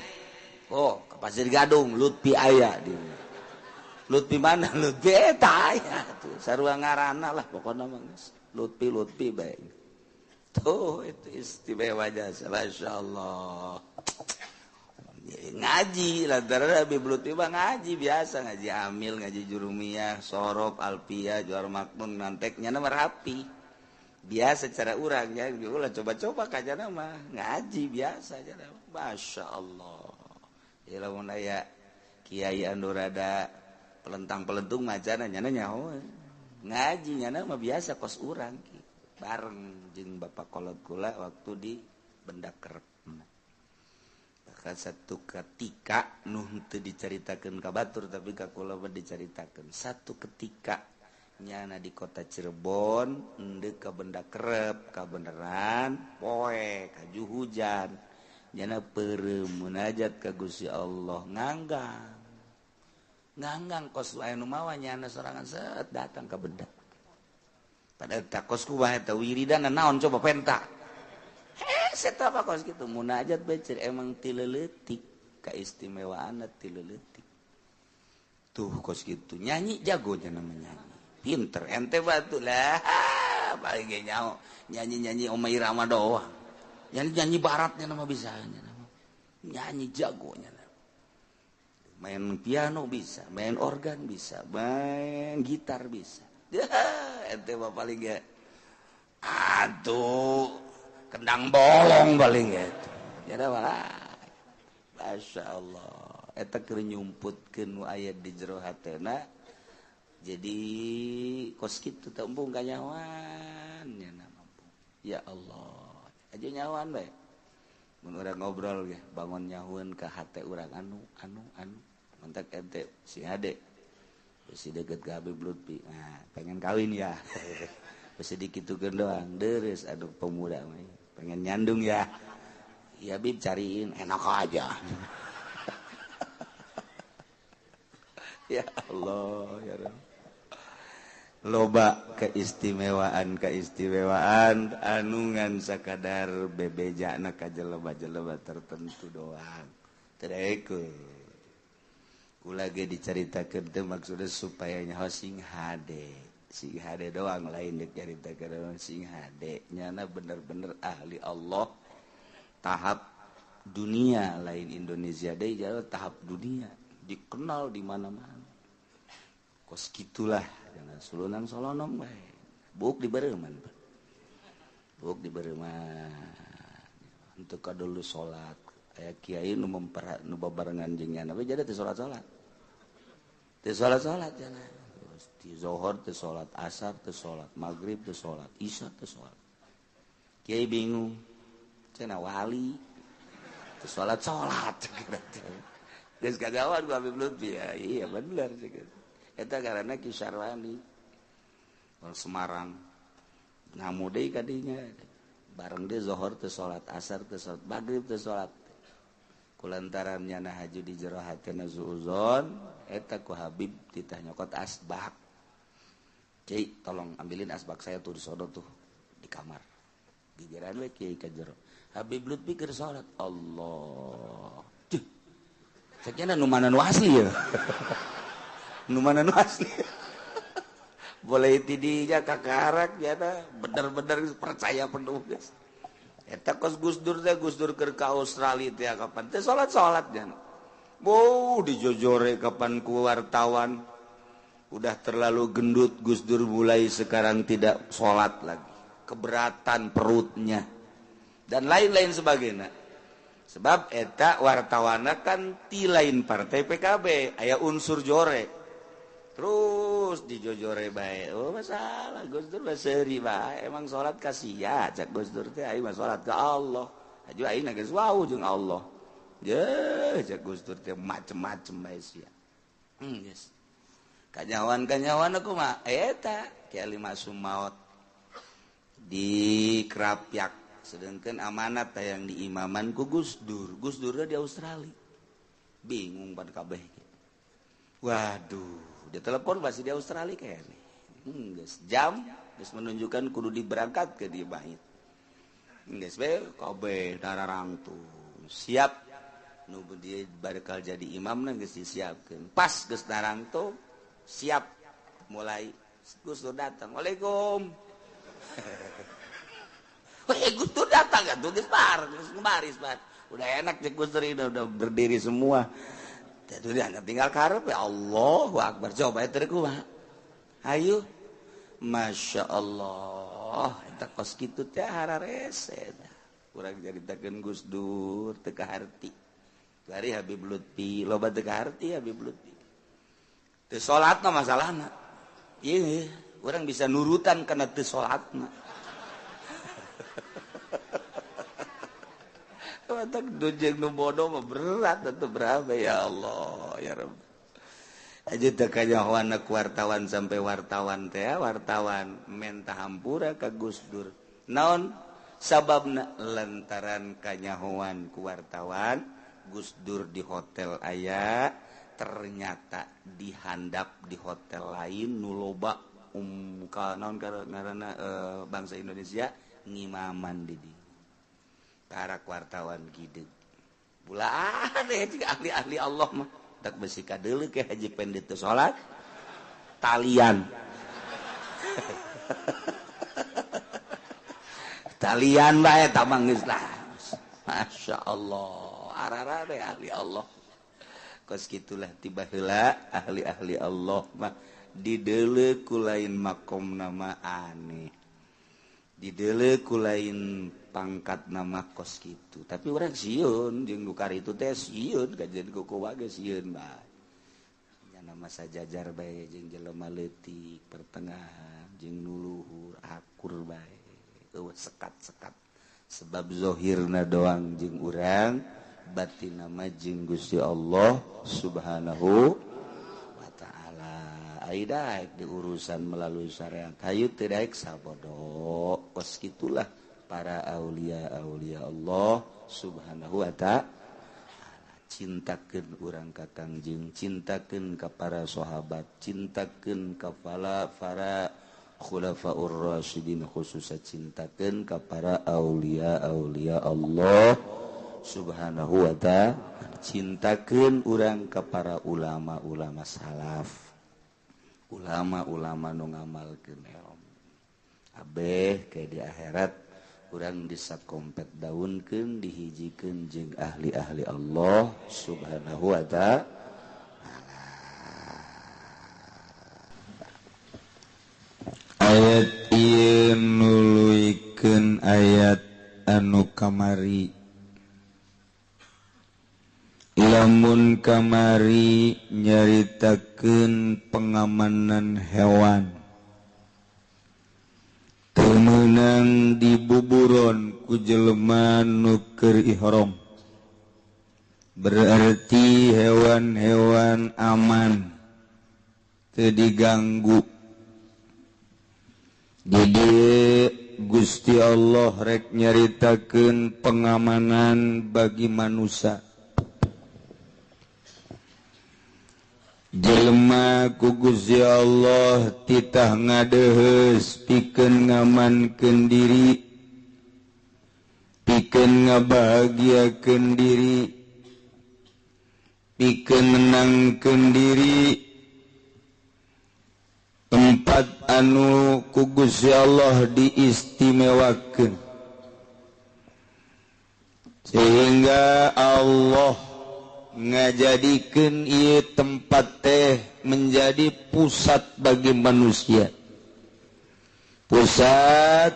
Oh, ke Pasir Gadung Lutfi aya di. Lutfi mana? Lutfi eta aya tuh. Sarua ngaranna lah pokona mah geus. Lutfi Lutfi bae. Tuh itu istimewa jasa masyaallah. Ngaji lantaran Habib Lutfi mah ngaji biasa ngaji amil, ngaji jurumiyah, sorob, alpiyah, juar makmun, nanteknya mah rapi. Biasa cara urang ya, ulah coba-coba kajana mah ngaji biasa cara. Masyaallah. Ya lamun aya kiai anu rada pelentang-pelentung macana nyana nyaho. Ngaji nyana mah biasa kos urang bareng jeung bapak kolot kula waktu di Benda Kerep. Bahkan satu ketika nu teu dicaritakeun ka batur tapi ka kula mah dicaritakeun. Satu ketika nyana di kota Cirebon endeu ka Benda Kerep kabeneran poe kaju hujan. Nyana peureum munajat ka Gusti Allah nganggang. Nganggang kos aya nu mawa nyana sorangan set datang ka benda. Padahal tak kos kumaha eta wiridan naon coba penta. Hese eta apa kos kitu munajat bae emang ti leutik kaistimewaanna ti leutik. Tuh kos kitu nyanyi jago nya namanya. Pinter ente batu lah paling ge nyaho nyanyi-nyanyi Oma Irama doang. Nyanyi-nyanyi baratnya nama bisa nama. Nyanyi jagonya nama. Main piano bisa, main organ bisa, main gitar bisa. Ente mah paling ge atuh kendang bolong paling ge. Jadi malah Masya Allah eta keur nyumputkeun nu aya di jero hatena. Jadi kos kitu teh embung kanyawan nya mampu. Ya Allah aja nyawan bae. Mun urang ngobrol ge bangun nyahueun ka hate urang anu anu anu mantak ente si hade besi deket ka Habib Lutfi. Nah, pengen kawin ya. Besi dikitukeun doang deres aduh pemuda mah pengen nyandung ya. Ya Bib cariin enak aja. Ya Allah ya Rabb. Loba keistimewaan-keistimewaan anu ngan sakadar bebejana ka jelema-jelema tertentu doang. Teu kula ge dicaritakeun teh maksudna supaya nyaho sing hade. Sing hade doang lain dicaritakeun sing hade. Nyana bener-bener ahli Allah tahap dunia lain Indonesia deui jauh tahap dunia dikenal di mana-mana. Kos gitulah jangan sulunang solonom bae. Buk di bareuman. Buk di bareuman. Untuk kadulu salat aya kiai nu mempera nu babarengan jeung nyana we jadi teu salat-salat. Teu salat-salat cenah. Ti zuhur teu salat, asar teu salat, magrib teu salat, isya teu salat. Kiai bingung. Cenah wali teu salat-salat. Geus kagawan ku Habib Lutfi ya. Iya bener sih. Eta karena Ki Syarwani orang Semarang ngamu deui ka dinya bareng dia zuhur teu salat, asar teu salat, magrib teu salat. Kulantaran nyana haju di jero hatena suuzon eta ku Habib titah nyokot asbak. Kiai tolong ambilin asbak saya tuh di sono tuh di kamar. Gigiran we kiai ka jero. Habib Lutfi keur salat. Allah. Ceuh. Ceknya nu mana nu asli ya. Nu mana nu asli. Boleh tidinya kakarak nyana bener-bener percaya penuh geus. Eta kos Gus Dur teh Gus Dur keur ka Australia teh kapan teh salat-salat nya. Boh dijojore kapan ku wartawan. Udah terlalu gendut Gus Dur mulai sekarang tidak salat lagi. Keberatan perutnya dan lain-lain sebagainya. Sebab eta wartawana kan ti lain partai PKB aya unsur jore. Terus dijojore bae. Oh masalah Gus Dur mah seuri bae. Emang salat ka sia cak Gus Dur teh aing mah salat ka Allah. Aju aing geus wau jeung Allah. Ye cak Gus Dur teh macem-macem bae sia. Geus. Kanyawan-kanyawan aku mah eta Ki Ali Masum maot di Krapyak. Sedangkan amanat yang diimaman ku Gus Dur. Gus Dur di Australia. Bingung pan kabeh. Waduh, dia telepon masih di Australia kayaknya. Geus jam geus menunjukkan kudu diberangkat ke di bait. Geus we kabeh dararangtung. Siap nu dia bakal jadi imamna geus disiapkeun. Pas geus darangtung siap mulai Gus Dur datang. Waalaikum. Weh, Gus Dur datang kan tuh geus bar, geus baris bar. Udah enak cek Gus Dur ini udah berdiri semua. Itu dia tinggal karep ya Allahu Akbar. Coba eta kumaha. Ayo. Masya Allah. Eta kos kitu teh hararese. Urang caritakeun Gus Dur teu kaharti. Bari Habib Lutfi, loba teu kaharti Habib Lutfi. Teu salatna masalahna. Ieu urang bisa nurutan kana teu salatna. Watak dujeng nu bodoh mah berat atuh berapa ya Allah ya Rabb. Aja teu kanyahoana ku wartawan sampai wartawan teh wartawan menta hampura ka Gus Dur. Naon sababna lantaran kanyahoan ku wartawan Gus Dur di hotel aya ternyata dihandap di hotel lain nu loba ka naon ngaranna bangsa Indonesia ngimaman di dieu. Karak wartawan gideg bulan ya ahli-ahli Allah mah tak besi kadeuleu ke haji pendeta salat talian talian bae tamang geus lah. Masya Allah arara deh ahli Allah kos kitulah tiba heula ahli-ahli Allah mah dideuleu ku lain makom nama aneh dideuleu ku lain pangkat nama kos gitu tapi orang sieun jeung nu karitu teh sieun kajian kuku wae sieun bae nya nama sajajar bae jeung jelema leutik pertengahan jeung nu luhur akur bae eueuh sekat-sekat sebab zahirna doang jeung urang batinna mah jeung Gusti Allah Subhanahu wa taala. Ai daek diurusan melalui syariat hayu teu daek sabodo kos kitulah para aulia-aulia Allah Subhanahu wa ta'ala. Cintakeun urang ka Kangjeng, cintakeun ka para sahabat, cintakeun ka para khulafaur rasyidin, khususnya cintakeun ka para aulia-aulia Allah subhanahu wa ta'ala, cintakeun urang ka para ulama-ulama salaf, ulama-ulama nu ngamalkeun ilmu. Abeh ke di akhirat urang disakompet daunkeun, dihijikeun jeung ahli-ahli Allah subhanahu wa ta'ala. Ayat ieu nuluykeun ayat anu kamari. Lamun kamari nyaritakeun pengamanan hewan teu meunang dibuburon ku jelema nu keur ihram, berarti hewan-hewan aman teu diganggu. Jadi Gusti Allah rek nyaritakeun pengamanan bagi manusia. Jelema ku Gusti Allah titah ngadeheus pikeun ngamankeun diri, pikeun ngabahagiakeun diri, pikeun menangkeun diri. Tempat anu ku Gusti Allah diistimewakeun sehingga Allah ngajadikeun ieu tempat teh menjadi pusat bagi manusia, pusat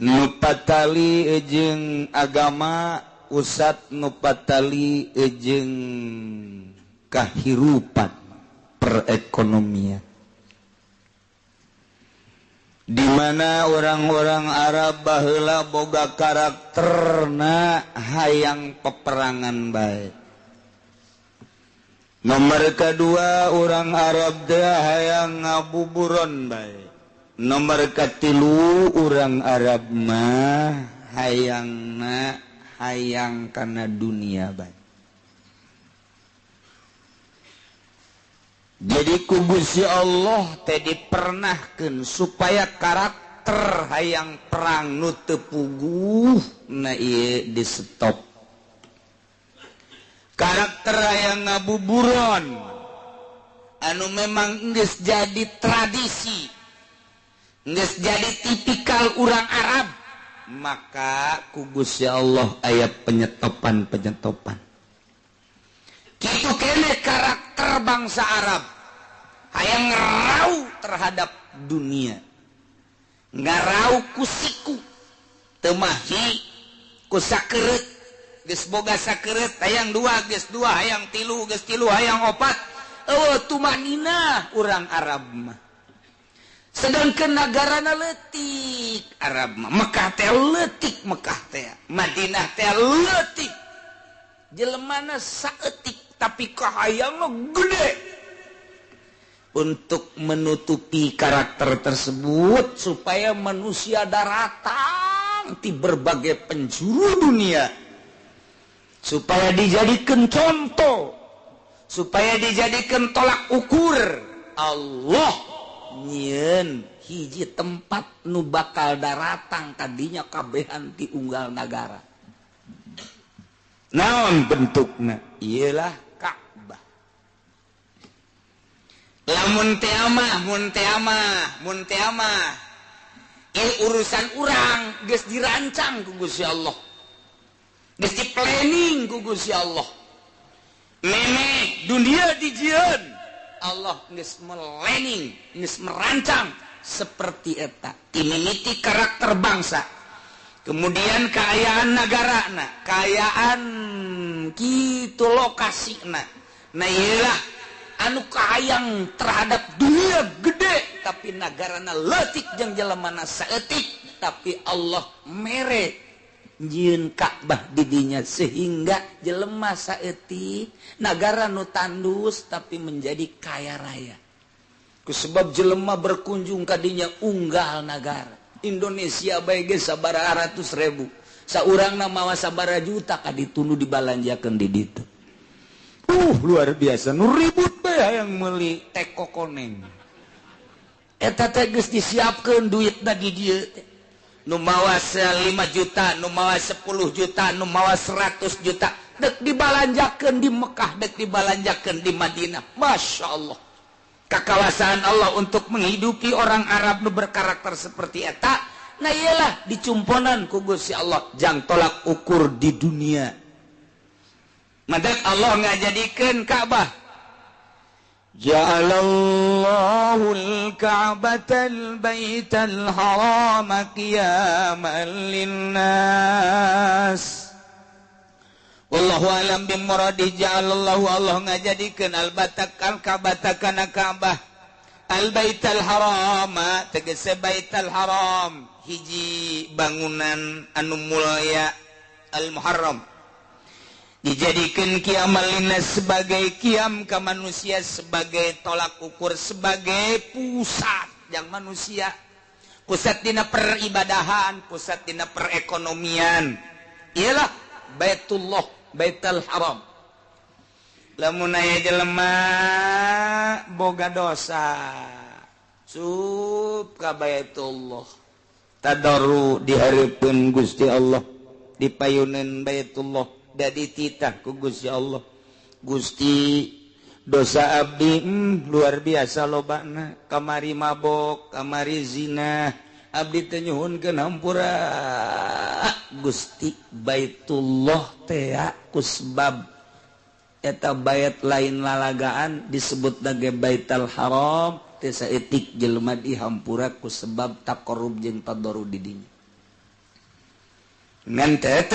nu patali jeung agama, pusat nu patali jeung kahirupan perekonomian, di mana orang-orang Arab baheula boga karakterna hayang peperangan bae. Nomor kedua orang Arab teh hayang ngabuburon bae. Nomor katilu orang Arab mah hayangna hayang kana dunia bae. Jadi ku Gusti Allah teh dipernahkeun supaya karakter hayang perang nu teu puguh na ieu di stop. Karakter hayang ngabuburon anu memang geus jadi tradisi, geus jadi tipikal urang Arab, maka ku Gusti Allah aya penyetopan-penyetopan. Kitu kene karakter bangsa Arab hayang ngerau terhadap dunia, ngarau ku siku teu mahi ku sakereut, geus boga sakereut hayang dua geus dua, hayang tilu geus tilu, hayang opat, eueuh tumanina urang Arab mah. Sedangkan nagarana leutik Arab mah, Mekah teh leutik, Mekah teh Madinah teh leutik, jelemana saeutik tapi kahayangna gede. Untuk menutupi karakter tersebut supaya manusia daratang di berbagai penjuru dunia, supaya dijadikan contoh, supaya dijadikan tolak ukur, Allah nyieun hiji tempat nu bakal daratang tadinya kabehan ti unggal nagara. Naon bentukna? Iyalah Ka'bah. Lamun teh mah, mun teh mah, mun teh mah urusan urang geus dirancang ku Gusti Allah, geus di planning ku Gusti Allah. Meme dunia dijieun, Allah geus melening, geus merancang seperti eta. Timimiti karakter bangsa, kemudian keayaan nagarana, keayaan kitu lokasina. Nah iyalah anu kahayang terhadap dunia gede tapi nagarana leutik jeung jelemana saeutik, tapi Allah mere nyieun Ka'bah di dinya sehingga jelema saeutik nagara nu tandus tapi menjadi kaya raya. Kusebab jelema berkunjung ka dinya unggal nagara. Indonesia bae geus sabaraha ratus ribu, saurangna mawa sabaraha juta ka ditu nu dibalanjakeun di ditu. Luar biasa nu ribut bae hayang meuli teko koneng. Eta teh geus disiapkeun duitna di dieu teh. Nu mawa 5 juta, nu mawa 10 juta, nu mawa 100 juta, dek dibalanjakeun di Mekah, dek dibalanjakeun di Madinah. Masya Allah. Kekawasaan Allah untuk menghidupi orang Arab nu berkarakter seperti eta. Nah iyalah dicumponan ku Gusti Allah jang tolak ukur di dunia. Madak Allah ngajadikeun Ka'bah. Ja'alallahu al-Ka'batal baital harama qiyaman linnas. Wallahu alam bimuradi. Ja'alallahu Allah ngajadikeun al-batak al-Ka'bata kana Ka'bah al-baital harama tegese baital haram hiji bangunan anu mulya al-muharram dijadikeun qiyamal linnas sebagai qiyam ka manusia, sebagai tolak ukur, sebagai pusat yang manusia, pusat dina peribadahan, pusat dina perekonomian. Iyalah Baitullah, Baitul Haram. Lamun aya jelema boga dosa, sup ka Baitullah, tadarru di hareupeun Gusti Allah, dipayuneun Baitullah, da dititah ku Gusti Allah. Gusti, dosa abdi luar biasa lobana, kamari mabok, kamari zina, abdi teh nyuhunkeun hampura. Gusti, Baitullah teh kusbab eta bait lain lalagaan disebut lagi Baitul Haram teh saeutik jelema dihampura ku sebab taqarrub jeung tadarru di dinya. Ngan teh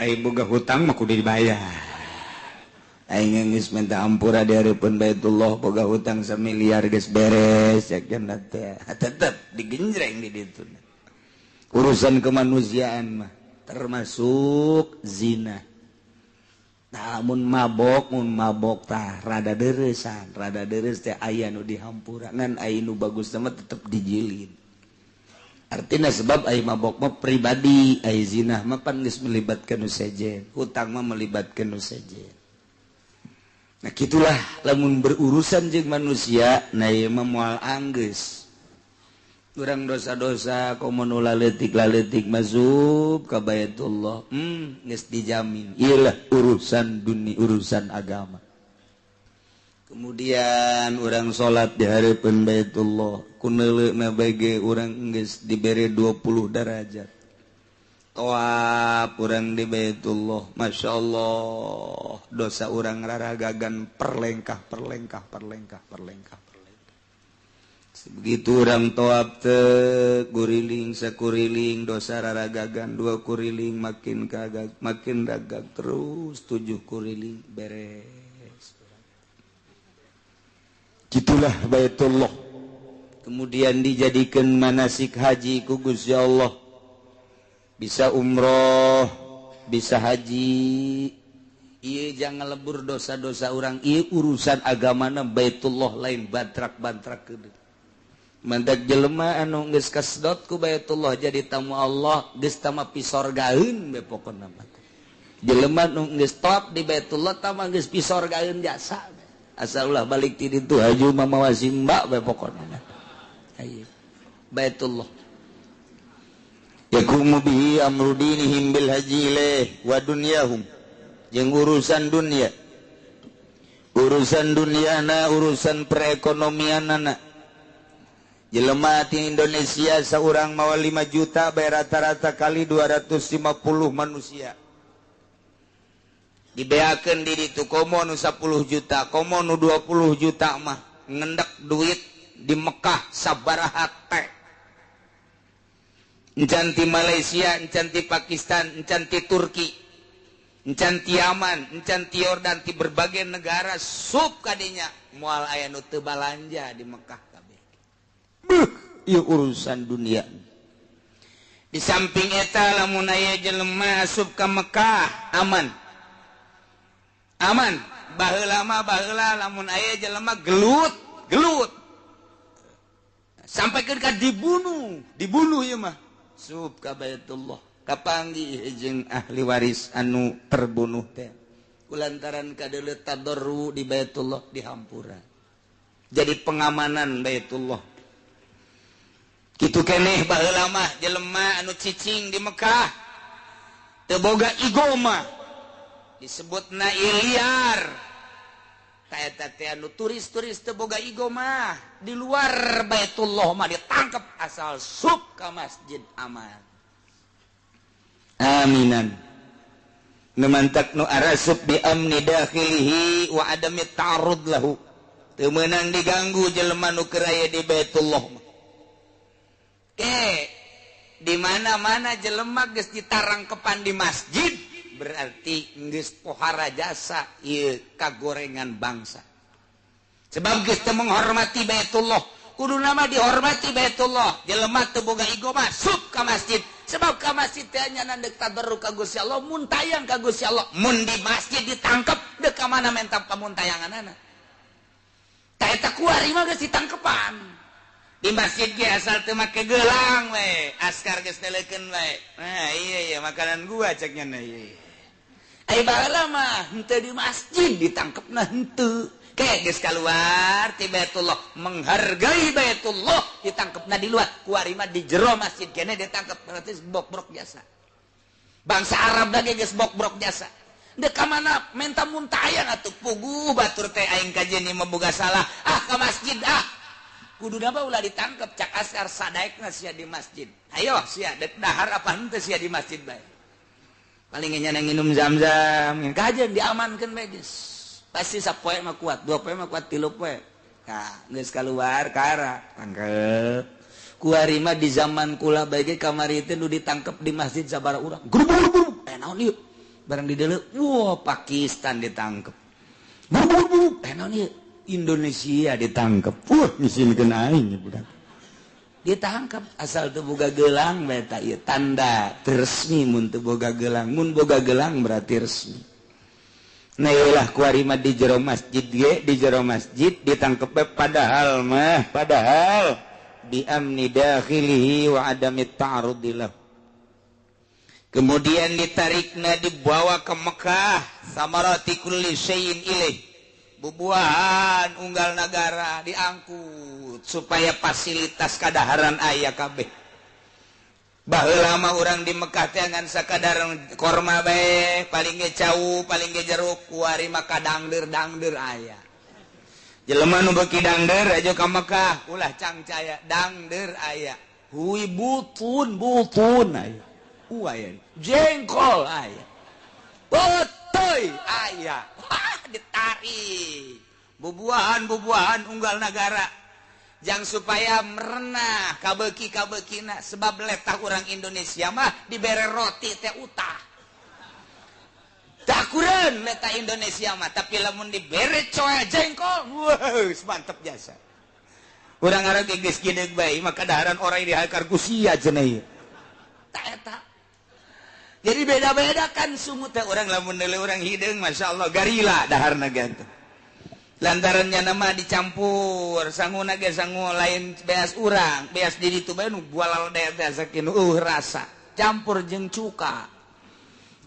ai boga hutang mah kudu dibayar. Aing geus minta hampura di hareupeun Baitullah boga hutang samiliar geus beres ya kan teh tetep digenjreng di ditu. Urusan kemanusiaan mah termasuk zina. Namun mabok, mun mabok tah rada dereusan, rada dereus teh aya nu dihampura ngan aya nu bagus mah tetep dijilid. Artinya sebab aya mabok mah pribadi, aya zina mah pan geus melibatkan nu sejen, hutang mah melibatkan nu sejen. Nah gitulah lamun berurusan jeung manusia, nah ieu mah moal anggeus. Urang dosa-dosa komo nu laletik-laletik masuk ka Baitullah, geus dijamin. Iyalah urusan dunia, urusan agama. Kemudian urang salat di hareupeun Baitullah, ku neuleuna bae urang geus dibere 20 derajat. Tawaf urang di Baitullah, Masya Allah, dosa urang raragagan perlengkah perlengkah perlengkah perlengkah. Begitu orang toab teh kuriling sakuriling dosa raragagan 2 kuriling makin kagag makin ragag terus 7 kuriling beres. Gitulah Baitullah. Kemudian dijadikan manasik haji ku Gusti Allah. Bisa umroh, bisa haji. Ieu jangan lebur dosa-dosa orang. Ieu urusan agamana Baitullah lain bantrak-bantrak kedeung. Mantak jelema anu geus kasedot ku Baitullah jadi tamu Allah geus tama pisorgaeun be pokona mah. Jelema nu geus top di Baitullah tama geus pisorgaeun jasa. Asal ulah balik ti ditu haju mamawa simba be pokona mah. Ayo Baitullah. Yakumu bihi amru dinihim bil haji ilaih wa dunyahum. Jeung urusan dunia. Urusan duniana, urusan perekonomianana. Jelema di Indonesia seorang mawa 5 juta bayar rata-rata kali 250 manusia. Dibeakeun di ditu komo nu 10 juta, komo nu 20 juta mah ngendek duit di Mekah sabaraha teh. Encan ti Malaysia, encan ti Pakistan, encan ti Turki, encan ti Yaman, encan ti Yordan, ti berbagai negara sup kadinya moal aya nu teu balanja di Mekah. Ieu urusan dunia. Di samping eta lamun aya jelema asup ka Mekah aman. Aman. Baheula mah baheula lamun aya jelema gelut, gelut. Sampai ka dibunuh, dibunuh ieu mah. Sup ka Baitullah, kapanggih jeung ahli waris anu terbunuh teh. Kulantaran kadeuleu tadarru di Baitullah dihampura. Jadi pengamanan Baitullah. Kitu keneh baheula mah jelema anu cicing di Mekah teu boga igoma disebutna iliar. Ta eta teh anu turis-turis teu boga igoma di luar Baitullah mah ditangkep asal sup ka masjid aman. Aminan. Nu mantak nu arasup bi amni dakhilihi wa adami ta'arrud lahu. Teu meunang diganggu jelema nu keur aya di Baitullah mah. Di mana-mana jelema geus ditarangkepan di masjid berarti geus pohara jasa ieu kagorengan bangsa. Sebab geus teu menghormati Baitullah, kudu nama dihormati Baitullah. Jelema teu boga igo masuk ka masjid. Sebab ka masjid teh nya deuk tabarruk ka Gusti Allah, mun tayang ka Gusti Allah. Mun di masjid ditangkep deuk ka mana menta pamuntayanganana. Ta eta kuari mah geus ditangkepan. Di masjid ge asal teu make gelang we, askar geus neleukeun we. Nah, iya iya makanan gua cek nya ieu. Ai baheula mah henteu di masjid ditangkepna henteu. Ke geus kaluar ti Baitullah, menghargai Baitullah ditangkepna di luar. Kuari mah di jero masjid kene ditangkep berarti bokbrok jasa. Bangsa Arab lagi geus bokbrok jasa. Dek ka mana menta muntayang atuh puguh batur teh aing kajeun ieu mah boga salah. Ah ka masjid ah. Kudu napa ulah ditangkep cak askar sadaekna sia di masjid. Ayo sia dek dahar apa henteu sia di masjid bae. Paling nya nginum zam-zam, kajeun diamankeun bae geus. Pasti sapoe mah kuat, dua poe mah kuat, tilu poe. Tah, geus kaluar kara tangkep. Kuari mah di zaman kula bae ge kamari teh nu ditangkep di masjid sabaraha urang. Grubug-grubug, naon ieu? Barang di deuleu, wah Pakistan ditangkep. Grubug-grubug, naon ieu? Indonesia ditangkep. Wah, ngisinkeun aing budak. Ditangkep asal teu boga gelang bae ta ieu tanda resmi mun teu boga gelang. Mun boga gelang berarti resmi. Nah iyalah kuari mah di jero masjid ge, di jero masjid ditangkep bae padahal mah padahal bi amni dakhilihi wa adami ta'arudillah. Kemudian ditarikna dibawa ke Mekah samarati kulli syai'in ilaih. Bubuahan unggal nagara diangkut supaya fasilitas kadaharan aya kabeh. Baheula mah urang di Mekah teh ngan sakadar korma bae, paling ge cau, paling ge jeruk, kuari mah kadangdeur-dangdeur aya. Jelema nu beuki dangdeur aja ka Mekah, ulah cangcaya dangdeur aya. Hui butun butun aya. Aya. Jengkol aya. Botoy aya. Ditarik bubuahan-bubuahan unggal nagara jang supaya merenah kabeuki-kabeukina sebab letah orang Indonesia mah dibere roti teh utah takureun letah Indonesia mah tapi lamun dibere coel jengkol wah mantep jasa urang arek geus geudeuk bae maka daharan orang dihakar ku sia cenah ieu ta eta. Jadi beda-beda kan sungut teh orang lamun neuleuh urang hideung masyaallah garila daharna ge teh. Lantarannya nama dicampur sanguna ge sangu lain beas urang, beas di ditu bae nu bualal teh sakieu rasa campur jeung cuka.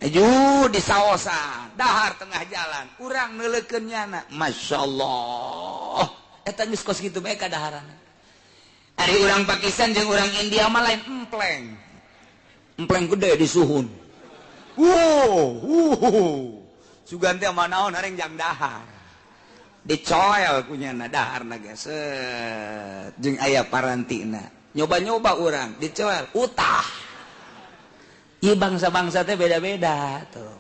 Aju di saosan dahar tengah jalan urang neuleukeun nyana masyaallah eta geus kos kitu bae kadaharanna. Ari urang Pakistan jeung urang India mah lain empleng. Empleng gede di suhun. Wow, sugan teh mah naon hareng jang dahar. Dicoel kunyana daharna ge set jeung aya parantina. Nyoba-nyoba urang dicoel utah. Ieu bangsa-bangsa teh beda-beda tuh.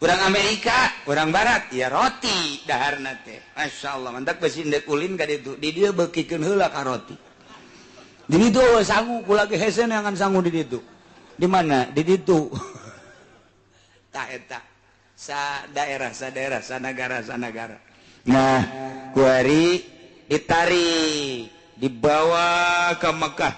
Urang Amerika, urang Barat ya roti daharna teh. Masyaallah, mantak besi ndek ulin ka ditu. Di dieu beukikeun heula ka roti. Di ditu sangu kula ge hese neangan sangu di ditu. Di mana? Di ditu. Tah eta. Sa daerah, sa daerah, sa nagara, sa nagara. Nah, kuari ditarik, dibawa ke Mekah.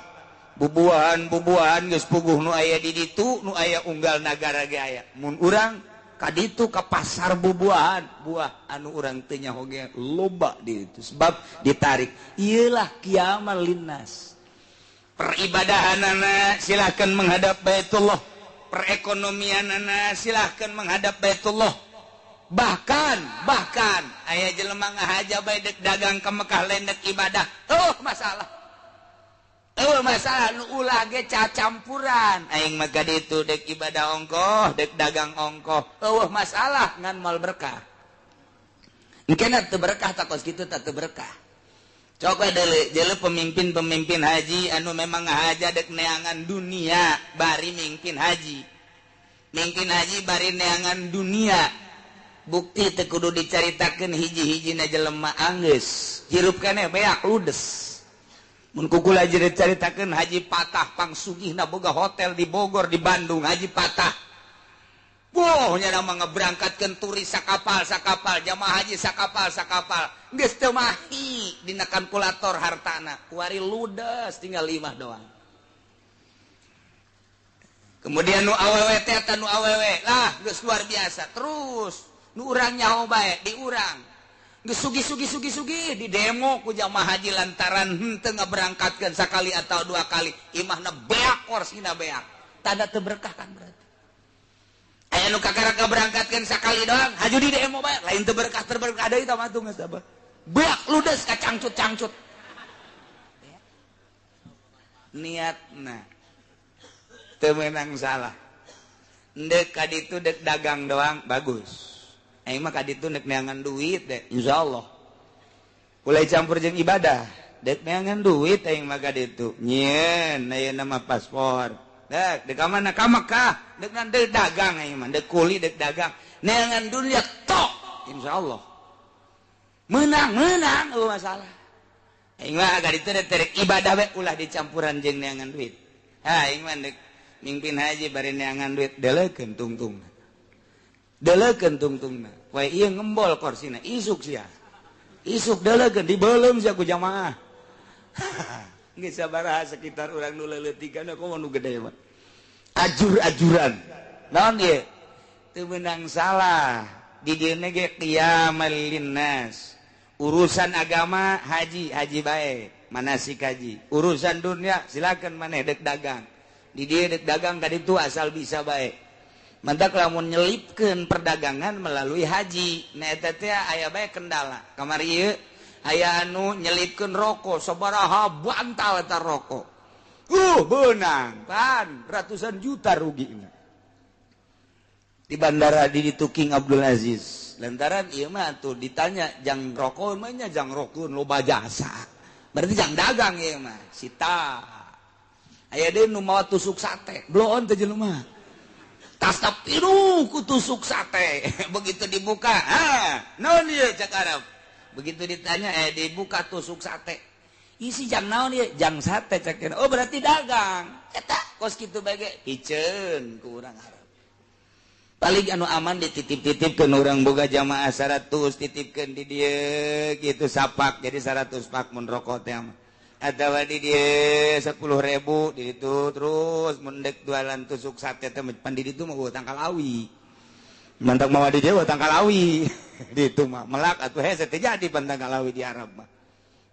Bubuahan-bubuahan geus puguh nu aya di ditu, nu aya unggal nagara ge aya. Mun urang ka ditu ka pasar bubuahan, buah anu urang teu nyaho ge loba di ditu sebab ditarik. Ieulah kiamal linnas. Peribadahanana silahkan menghadap Baitullah, perekonomianana silahkan menghadap Baitullah. Bahkan bahkan aya jelema ngahaja bae dek dagang ke Mekah lain dek ibadah. Oh, masalah. Eueuh masalah nu ulah ge cacampuran. Aing mah ka ditu dek ibadah ongkoh, dek dagang ongkoh. Eueuh masalah ngan moal berkah. Engkena teu berkah tak kos kitu tak teu berkah. Coba deuleu deuleu pemimpin-pemimpin haji anu memang ngahaja dek neangan dunia bari mimpin haji. Mimpin haji bari neangan dunia. Bukti teu kudu dicaritakeun hiji-hijina jelema anggeus. Hirup keneh beak ludes. Mun kukula aja dicaritakeun Haji Patah pangsugihna boga hotel di Bogor, di Bandung, Haji Patah. Wah, nya mah ngeberangkatkeun turis sakapal sakapal, jamaah haji sakapal sakapal. Geus teu mahi dina kalkulator hartana, kuari ludes tinggal 5 doang. Kemudian nu awewe teh eta nu awewe lah geus luar biasa. Terus nu urang nyaho bae di urang. Geus sugi-sugi-sugi-sugi di demo ku jamaah haji lantaran henteu ngaberangkatkeun sakali atau dua kali, imahna beak korsina beak. Tanda teu berkah kan berarti. Aya nu kakara ngaberangkatkeun sakali doang, haju di demo bae, lain teu berkah terberkah deui tah mah tuh geus abah. Beak ludes kacangcut-cangcut. Niatna teu meunang salah. Ndek ka ditu dek dagang doang bagus. Aing mah ka ditu nek neangan duit deh, insyaallah. Mulai campur jeung ibadah, dek neangan duit aing mah ka ditu. Nyieun ayeuna mah paspor. Dek dek ka mana ka Mekah, dek nan dek dagang aing mah, dek kuli dek dagang. Neangan dunia tok, insyaallah. Menang-menang eueuh masalah. Aing mah ka ditu dek terek ibadah we ulah dicampuran jeung neangan duit. Ha aing mah dek mimpin haji bari neangan duit deleukeun tungtungna. Deleukeun tungtungna. Wae ieu ngembol korsina, isuk sia. Isuk deleukeun dibeuleum sia ku jamaah. Geus sabaraha sekitar urang nu leuleutikan komo nu gede mah. Ajur-ajuran. Naon ieu? Teu meunang salah. Di dieu ge qiyamal linnas. Urusan agama haji, haji bae, manasik haji. Urusan dunia silakan maneh dek dagang. Di dieu dek dagang ka ditu asal bisa bae. Mantak lamun nyelipkeun perdagangan melalui haji. Nah eta teh aya bae kendala. Kamari ieu aya anu nyelipkeun rokok sabaraha bantal eta rokok. Beunang pan ratusan juta rugina. Di bandara di ditu King Abdul Aziz. Lantaran ieu mah atuh ditanya jang rokok mah nya jang rokok loba jasa. Berarti jang dagang ieu mah. Sita. Aya deui nu mawa tusuk sate. Bloon teh jelema. Tas pinuh ku tusuk sate. Begitu dibuka, ha, naon ieu cak Arab. Begitu ditanya dibuka tusuk sate. Isi jang naon ieu? Jang sate cak. Oh berarti dagang. Eta kos kitu bae ge piceun ku urang Arab. Paling anu aman dititip-titipkeun urang boga jamaah 100 titipkeun di dieu kitu sapak jadi 100 pak mun rokok teh mah. Atawa di dieu 10.000 di ditu terus mun dek jualan tusuk sate teh pan di ditu mah eueuh tangkal awi. Mantak mawa di dieu tangkal awi. Di ditu mah melak atuh hese teh jadi pan tangkal awi di Arab mah.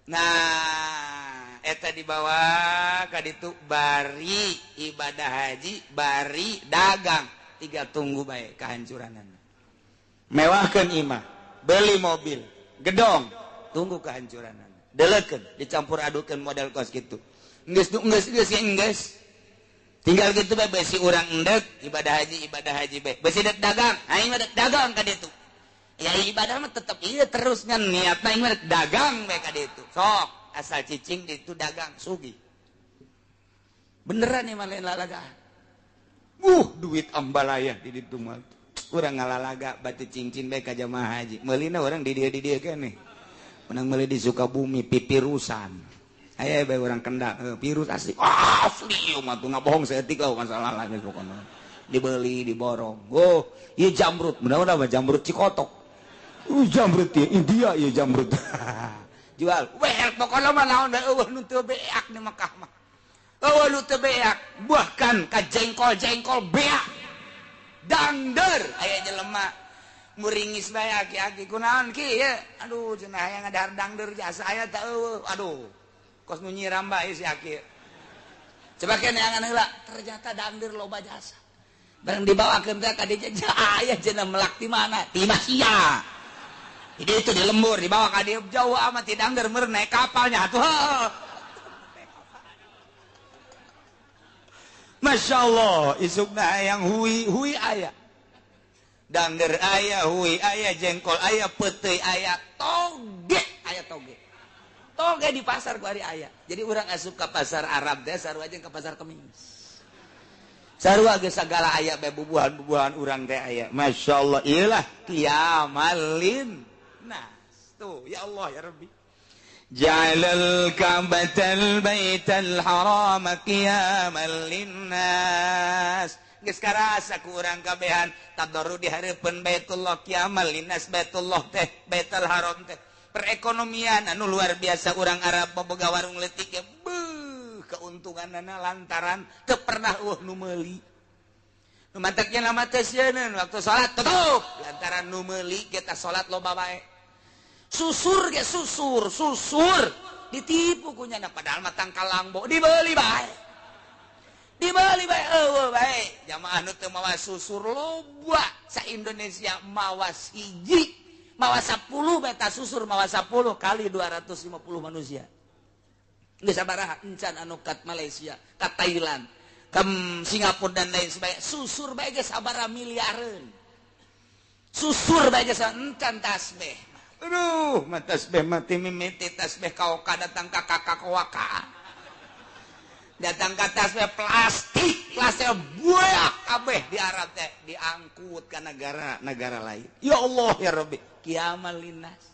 Nah, eta dibawa ka ditu bari ibadah haji, bari dagang. Tiga tunggu bae kehancuranana. Mewahkeun imah, beli mobil, gedong, tunggu kehancuranana. Deleukeun, dicampur adukeun model kos kitu. Geus geus geus geus. Tinggal kitu bae besi urang endek ibadah haji bae. Besi dek dagang, aing mah dek dagang ka ditu. Ya ibadah mah tetep ieu terus ngan niatna aing mah dek dagang bae ka ditu. Sok, asal cicing ditu dagang sugih. Beneran ieu mah lain lalagaan. Duit ambalaya di ditu mah. Urang ngalalaga batu cincin bae ka jamaah haji. Meulina urang di dieu keneh. Menang meuli di Sukabumi pipirusan. Aya bae urang Kendal, virus asli. Asli ieu mah tuh ngabohong saeutik lah masalah lah geus pokona. Dibeli, diborong. Oh, ieu jamrut. Bener-bener jamrut Cikotok. Jamrut ieu India ieu jamrut. Jual. Weh, pokona mah naon bae eueuh nu teu beak di Mekah mah. Eueuh nu teu beak, bahkan ka jengkol-jengkol beak. Dangder aya jelema muringis bae aki-aki kunaon ki ye. Aduh cenah hayang ngadahar dangder jasa aya teh eueuh. Aduh. Kos nu nyiram bae si aki. Coba ke neangan heula, ternyata dangder loba jasa. Bareng dibawakeun teh ka dieu aya cenah melak di mana? Di Masia. Jadi itu di lembur dibawa ka dieu jauh amat ti dangder meur naik kapalnya atuh. Masya Allah, isukna hayang hui, hui aya. Dangder aya, hui aya, jengkol aya, peuteuy aya, toge aya toge. Toge di pasar ku ari aya. Jadi urang asup ka pasar Arab teh sarua jeung ka pasar Kemis. Sarua geus sagala aya bae bubuhan-bubuhan urang teh aya. Masya Allah, iyalah qiyamal linnas. Tuh, ya Allah ya Rabbi. Ja'alal ka'batal baital haram qiyamal linnas. Geus karasa ku urang kabehan tadarru di hareupeun Baitullah qiyamal linnas, Baitullah teh Baitul Haram teh. Perekonomian anu luar biasa urang Arab boga warung leutik ge beuh keuntunganna lantaran teu pernah eueuh nu meuli. Nu mantaknya lama teh sieun waktu salat tutup lantaran nu meuli ge tah salat loba bae. Susur ge susur, susur ditipu ku nyana padahal mah tangkal langbo dibeli bae. Dibeli bae eueuh bae. Jamaah nu teu mawa susur loba sa Indonesia mawa hiji, mawa 10 beta susur mawa 10 kali 250 manusia. Geus sabaraha encan anu kat Malaysia, ka Thailand, ka Singapura dan lain sebagainya. Susur bae geus sabaraha miliareun. Susur bae geus encan tasbih. Aduh, mah tasbih mati mimiti tasbih kaoka datang ka kakak waka. Datang ka tasbih plastik, plastik buak kabeh di Arab teh diangkut ka negara-negara lain. Ya Allah ya Rabbi, kiamal linnas.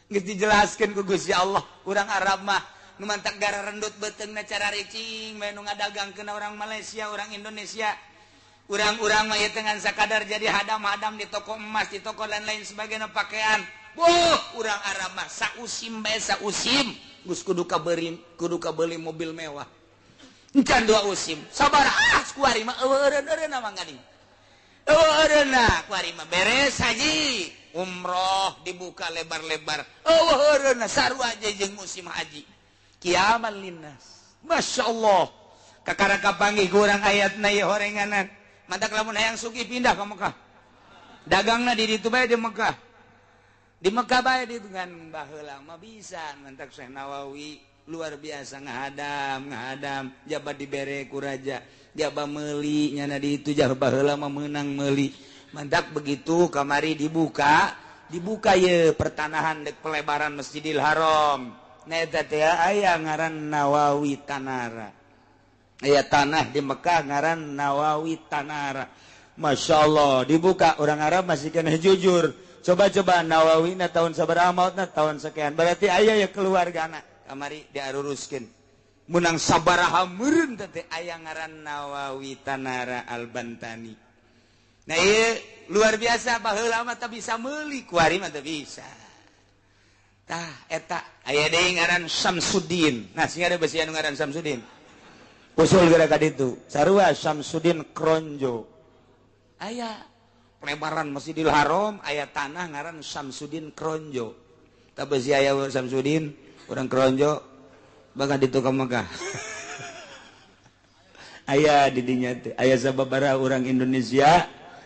Geus dijelaskeun ku Gusti Allah, urang Arab mah nu mantak gara rendut beuteungna cara ricing bae nu ngadagangkeun orang Malaysia, orang Indonesia. Urang-urang mah ieu teh ngan sakadar jadi hadam-hadam di toko emas, di toko dan lain sebagainya pakaian. Boh, urang Arab mah sausim bae sausim, geus kudu kabeli mobil mewah. Encan dua usim, sabar ah kuari mah eueureun-eureun mah gading. Eueureunna kuari mah beres haji, umroh dibuka lebar-lebar. Eueureunna sarua jeung musim haji. Kiamal linnas. Masya Allah. Kakara kapanggih ku urang ayatna ieu horenganan. Mantak lamun hayang sugih pindah ka Mekah. Dagangna di ditu bae di Mekah. Di Mekah bae di dengan baheula mah bisa mantak Syekh Nawawi luar biasa ngahadam jaba dibere ku raja jaba meuli nyana di itu jaba baheula mah meunang meuli mantak begitu kamari dibuka ye pertanahan dek pelebaran Masjidil Haram. Nah eta teh aya ngaran Nawawi Tanara. Aya tanah di Mekah ngaran Nawawi Tanara. Masya Allah dibuka orang Arab masih kena jujur. Coba-coba Nawawi na tahun sabaraha mautna tahun sekian. Berarti aya ya keluargana kamari diaruruskeun. Menang sabaraha meureun teh aya ngaran Nawawi Tanara Al-Bantani. Nah ieu luar biasa baheula mah teu bisa meuli kuari mah teu bisa. Tah eta aya deui ngaran Samsudin. Nah sing ada besi anu ngaran Samsudin. Usul gara ka ditu. Sarua Samsudin Kronjo. Aya pelebaran Masjidil Haram aya tanah ngaran Samsudin Kronjo. Tah besi aya Samsudin urang Kronjo bakal ditu ka Mekah. Aya di dinya teh aya sababaraha urang Indonesia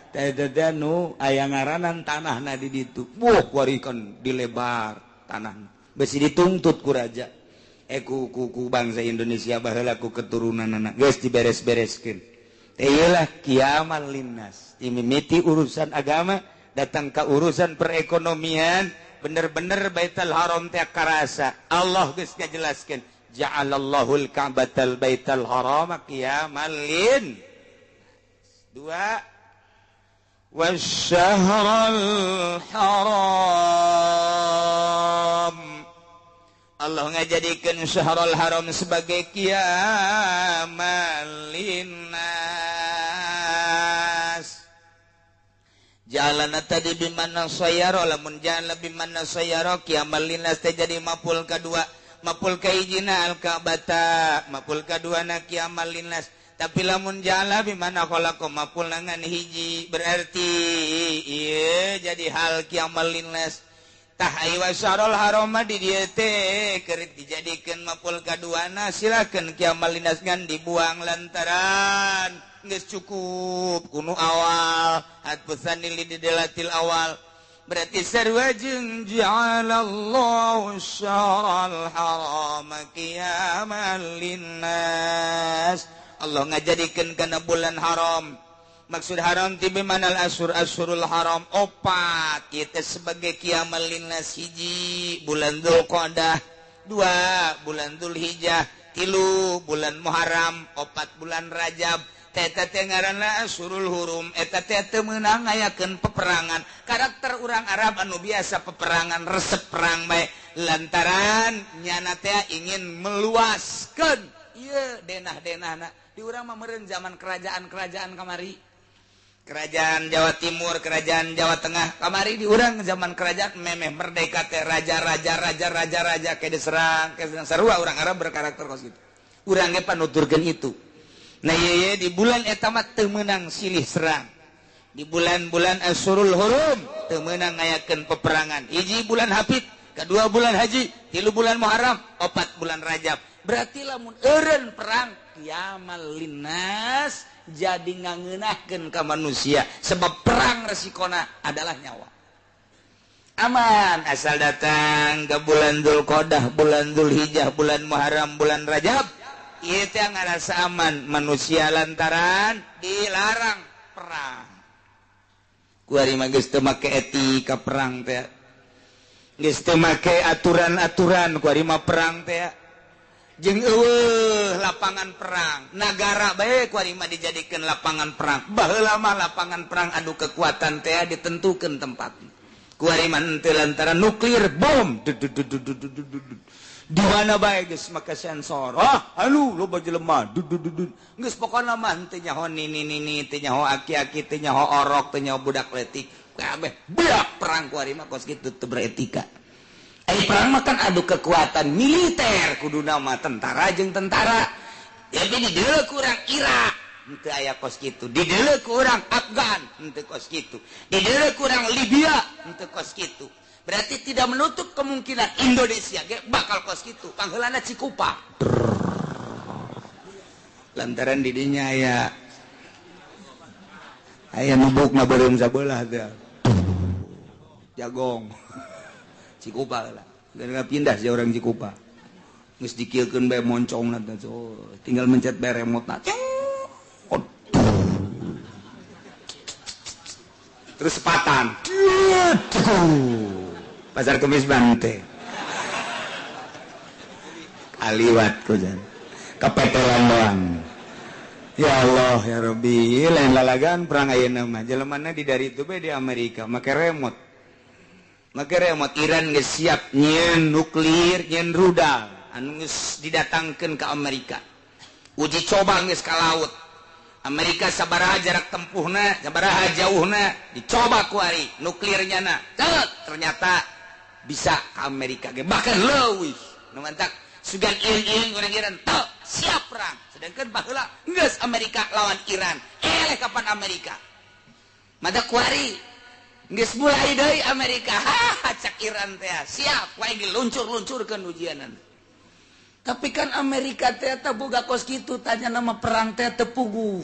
teh teh nu aya ngaranan tanahna di ditu. Wah kuari kan dilebar tanah. Besi dituntut ku raja. Ku bangsa Indonesia baheula ku keturunanana geus diberes-bereskeun. Teh ieulah kiamal linnas. Mimiti urusan agama datang ke urusan perekonomian bener-bener Baitul Haram teh karasa. Allah geus ngajelaskeun ja'alallahul ka'batal baital haram qiyamal lin. Dua, wasyahral haram. Allah ngajadikeun syahrul haram sebagai qiyamal linnas. Jalana tadi bimana sayaro lamun jalan bimana sayaro qiyamal linnas teh jadi mapul kadua, mapul kahijina al-Ka'bata, mapul kaduana qiyamal linnas. Tapi lamun jala bimana khalaqa mapul ngan hiji berarti ieu jadi hal qiyamal linnas. Tah ai wasyarul haram di dieu teh keur dijadikeun mapul kaduana silakeun qiyamal linnas ngan dibuang lantaran geus cukup kuno awal hatfusan lidelatil awal. Berarti sarua jeung ja'alallahu syaral haram qiyamal linnas. Allah ngajadikeun kana bulan haram. Maksud haram ti manal asur asurul haram opat kita sebagai kiamal linnas, hiji bulan Dzulqa'dah, dua bulan Dzulhijjah, tilu bulan Muharram, opat bulan Rajab. Eta teh ngaranna asurul hurum. Eta teh teu meunang ngayakeun peperangan. Karakter urang Arab anu biasa peperangan, resep perang bae, lantaran nyana teh ingin meluaskeun ieu denah-denahna. Di urang mah meureun zaman kerajaan-kerajaan kamari, kerajaan Jawa Timur, kerajaan Jawa Tengah kamari. Di urang zaman kerajaan memeh merdeka teh raja-raja raja-raja raja kayak diserang, kayak sarua urang Arab berkarakter kos kitu. Urang ge panuturkeun itu. Nah, ye, di bulan eta mah teu meunang silih serang. Di bulan-bulan asurul hurum teu meunang ngayakeun peperangan. Hiji bulan Hafid, kedua bulan Haji, tilu bulan Muharram, opat bulan Rajab. Berarti lamun eureun perang kiamal linnas jadi ngangeunahkeun ka manusia, sebab perang resikona adalah nyawa. Aman asal datang ke bulan Dzulqa'dah, bulan Dzulhijjah, bulan Muharram, bulan Rajab, ieu teh ngarasa aman manusia lantaran dilarang perang. Kuari mah geus teu make etika perang teh, geus teu make aturan-aturan kuari mah perang teh. Jeung eueuh lapangan perang, nagara bae kuari mah dijadikeun lapangan perang. Baheula mah lapangan perang adu kekuatan teh ditentukeun tempatna. Kuari mah henteu, lantaran nuklir bom di mana bae geus make sensor. Ah, anu loba jelema geus pokona mah henteu nyaho nini-nini, teu nyaho aki-aki, teu nyaho orok, teu nyaho budak leutik, kabeh beak perang kuari mah kos kitu, teu beretika. Ai perang mah kan adu kekuatan militer, kuduna mah tentara jeung tentara. Jadi di dieu kurang Irak henteu aya kos kitu, di dieu kurang Afgan henteu kos kitu, di dieu kurang Libya henteu kos kitu. Berarti tidak menutup kemungkinan Indonesia ge bakal kos kitu. Pangheulana Cikupa. Lantaran di dinya aya aya nubukna beureum sabelah teh. Jagong. Cikupa lah. Gara pindah si orang Cikupa. Geus dikieukeun bae moncongna teh. Tinggal mencet bae remote-na. Terus sepatan. Pasar Kemis Bante. Kaliwat ku jan. Kepetelan doang. Ya Allah ya Rabbi, lain lalagan perang ayeuna mah. Jelemana di dari itu bae di Amerika make remote. Make remote. Iran geus siap nyieun nuklir, nyieun rudal anu geus didatangkeun ke Amerika. Uji coba geus ka laut. Amerika sabaraha jarak tempuhna, sabaraha jauhna, dicoba ku ari nuklirnya na. Ternyata bisa ke Amerika ge, bahkan leuwih. Nu mantak sugan ieu-ieu urang Iran teu siap perang. Sedangkan baheula geus Amerika lawan Iran. Eleh kapan Amerika? Mada ku ari geus mulai deui Amerika. Ha, cak Iran teh siap wae diluncur-luncurkeun ujianan. Tapi kan Amerika teh boga kos kitu, tanya nama perang teh teu puguh.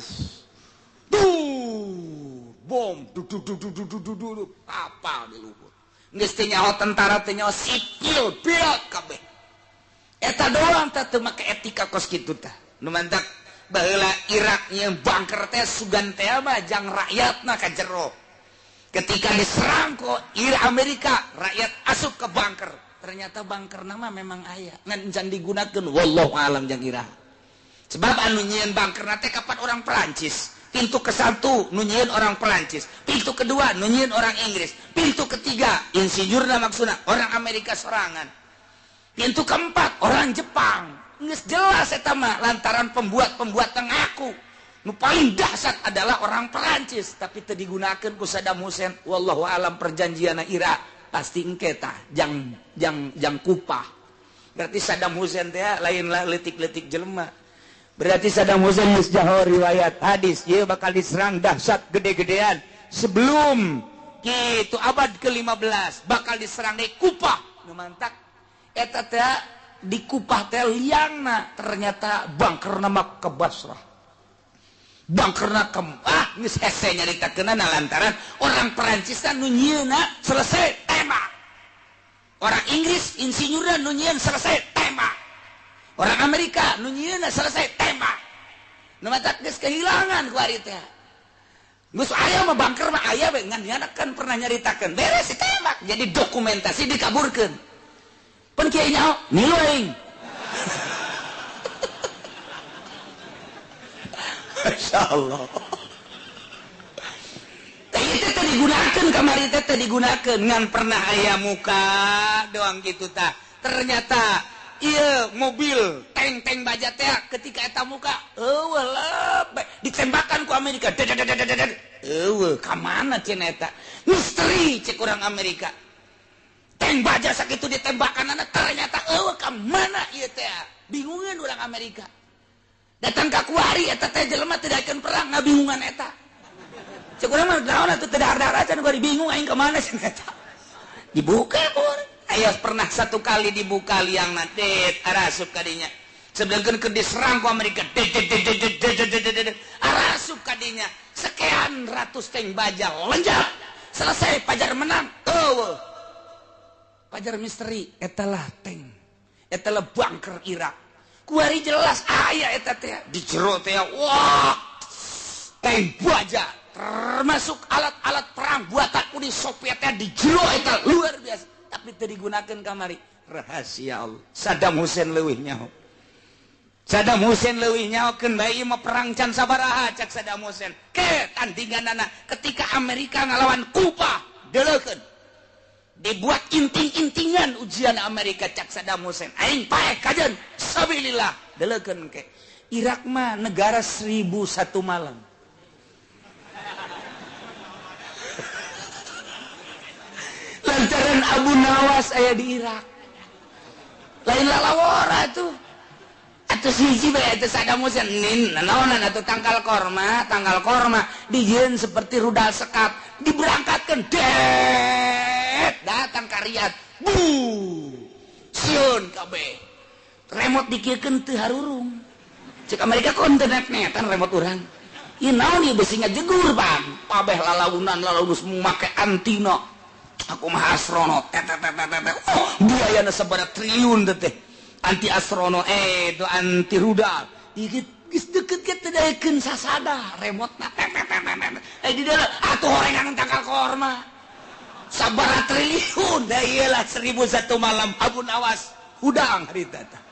Tuh, bom du du du du du du du kapal di luhur. Geus teu nyaho tentara, teu nyaho sipil, beak kabeh. Eta doang teh teu make etika kos kitu tah. Nu mantak baheula Irak nyieun bunker teh sugan teh mah jang rakyatna ka jero. Ketika diserang ku Amerika, rakyat asup ke bunker. Ternyata bunker nama memang aya ngan can digunakeun, wallahu alam jang iraha. Sebab anu nyieun bunker teh kapan orang Perancis. Pintu ke satu nu nyieun orang Perancis, pintu kedua nu nyieun orang Inggris, pintu ketiga insinyurna maksudna orang Amerika sorangan, pintu keempat orang Jepang. Geus jelas eta mah lantaran pembuat-pembuat ngaku nu paling dahsyat adalah orang Perancis, tapi teu digunakeun ku Saddam Hussein. Wallahu alam perjanjianna Irak pasti engke tah jang jang jang kupah. Berarti Saddam Hussein teh lainlah leutik-leutik jelema. Berarti Saddam Hussein geus jaho riwayat hadis ieu bakal diserang dahsyat gede-gedean sebelum kitu abad ke-15 bakal diserang di Kupah. Nu mantak eta teh di Kupah teh liangna ternyata bangkerna mah ke Basrah. Bangkerna ke geus hese nyaritakeunana lantaran orang Perancis nu nyieunna selesai tembak. Orang Inggris insinyurna nu nyieun selesai tembak. Orang Amerika nu nyieunna selesai tembak. Nu matak geus kehilangan ku ari teh. Geus aya mah bangker mah aya we ngan nyana kan pernah nyaritakeun. Beres ditembak jadi dokumentasi dikaburkeun. Pan kiai nyaho ngilu aing. Masya Allah. Itu teh digunakeun kamari teh digunakeun ngan pernah aya muka doang kitu tah. Ternyata ieu mobil tank-tank baja teh ketika eta muka eueuh lep ditembakan ku Amerika. Eueuh ka mana cenah eta? Misteri cek urang Amerika. Tank baja sakitu ditembakanana ternyata eueuh ka mana ieu teh? Bingungeun urang Amerika. Datang ka kuari eta teh jelema teu daekeun perang ngabingungan eta. Cek urang mah naon atuh teu dahar-dahar acan kuari bingung aing ka mana cenah eta. Dibuka ku urang. Ayo pernah satu kali dibuka liang det arasup kadinya. Sedangkan keur diserang ku Amerika det det det det det det arasup kadinya. Sekian ratus tank baja lenjap. Selesai Pajar menang. Eueuh. Pajar misteri etalah tank. Etalah bunker Irak. Kuari jelas aya eta teh di jero teh wah. Tank baja termasuk alat-alat perang buatan Uni Soviet teh di jero eta luar biasa. Tapi teu digunakeun kamari rahasia Allah. Saddam Hussein leuwih nyaho. Saddam Hussein leuwih nyaho keun bae ieu mah perang can sabaraha cak Saddam Hussein. Ke tandinganana ketika Amerika ngalawan Kuba deuleukeun. Dibuat inting-intingan ujian Amerika cak Saddam Hussein. Aing paeh kajeun sabilillah deuleukeun ke. Irak mah negara 1001 malam. Lantaran Abu Nawas aya di Irak. Lain lalawora tuh. Atuh siji bae eta Saddam Hussein nin naonan atuh tangkal korma dijieun seperti rudal sekat diberangkatkeun det datang ka Riyadh. Bu. Sieun kabeh. Remote dikiekeun teu harurung. Cek Amerika kon teu net-netan remote urang. Ieu naon ieu besi ngajegur bang. Kabeh lalaunan lalaunus make antina. Aku mah astronot tet tet tet. Oh, biayana sabaraha triliun teh. Anti astronot itu anti rudal. Ieu geus deukeut ge teu daekeun sasada remotna tet tet tet. Eh di dieu atuh horengan tangkal korma. Sabaraha triliun da ieu lah 1001 malam Abu Nawas hudang harita tah.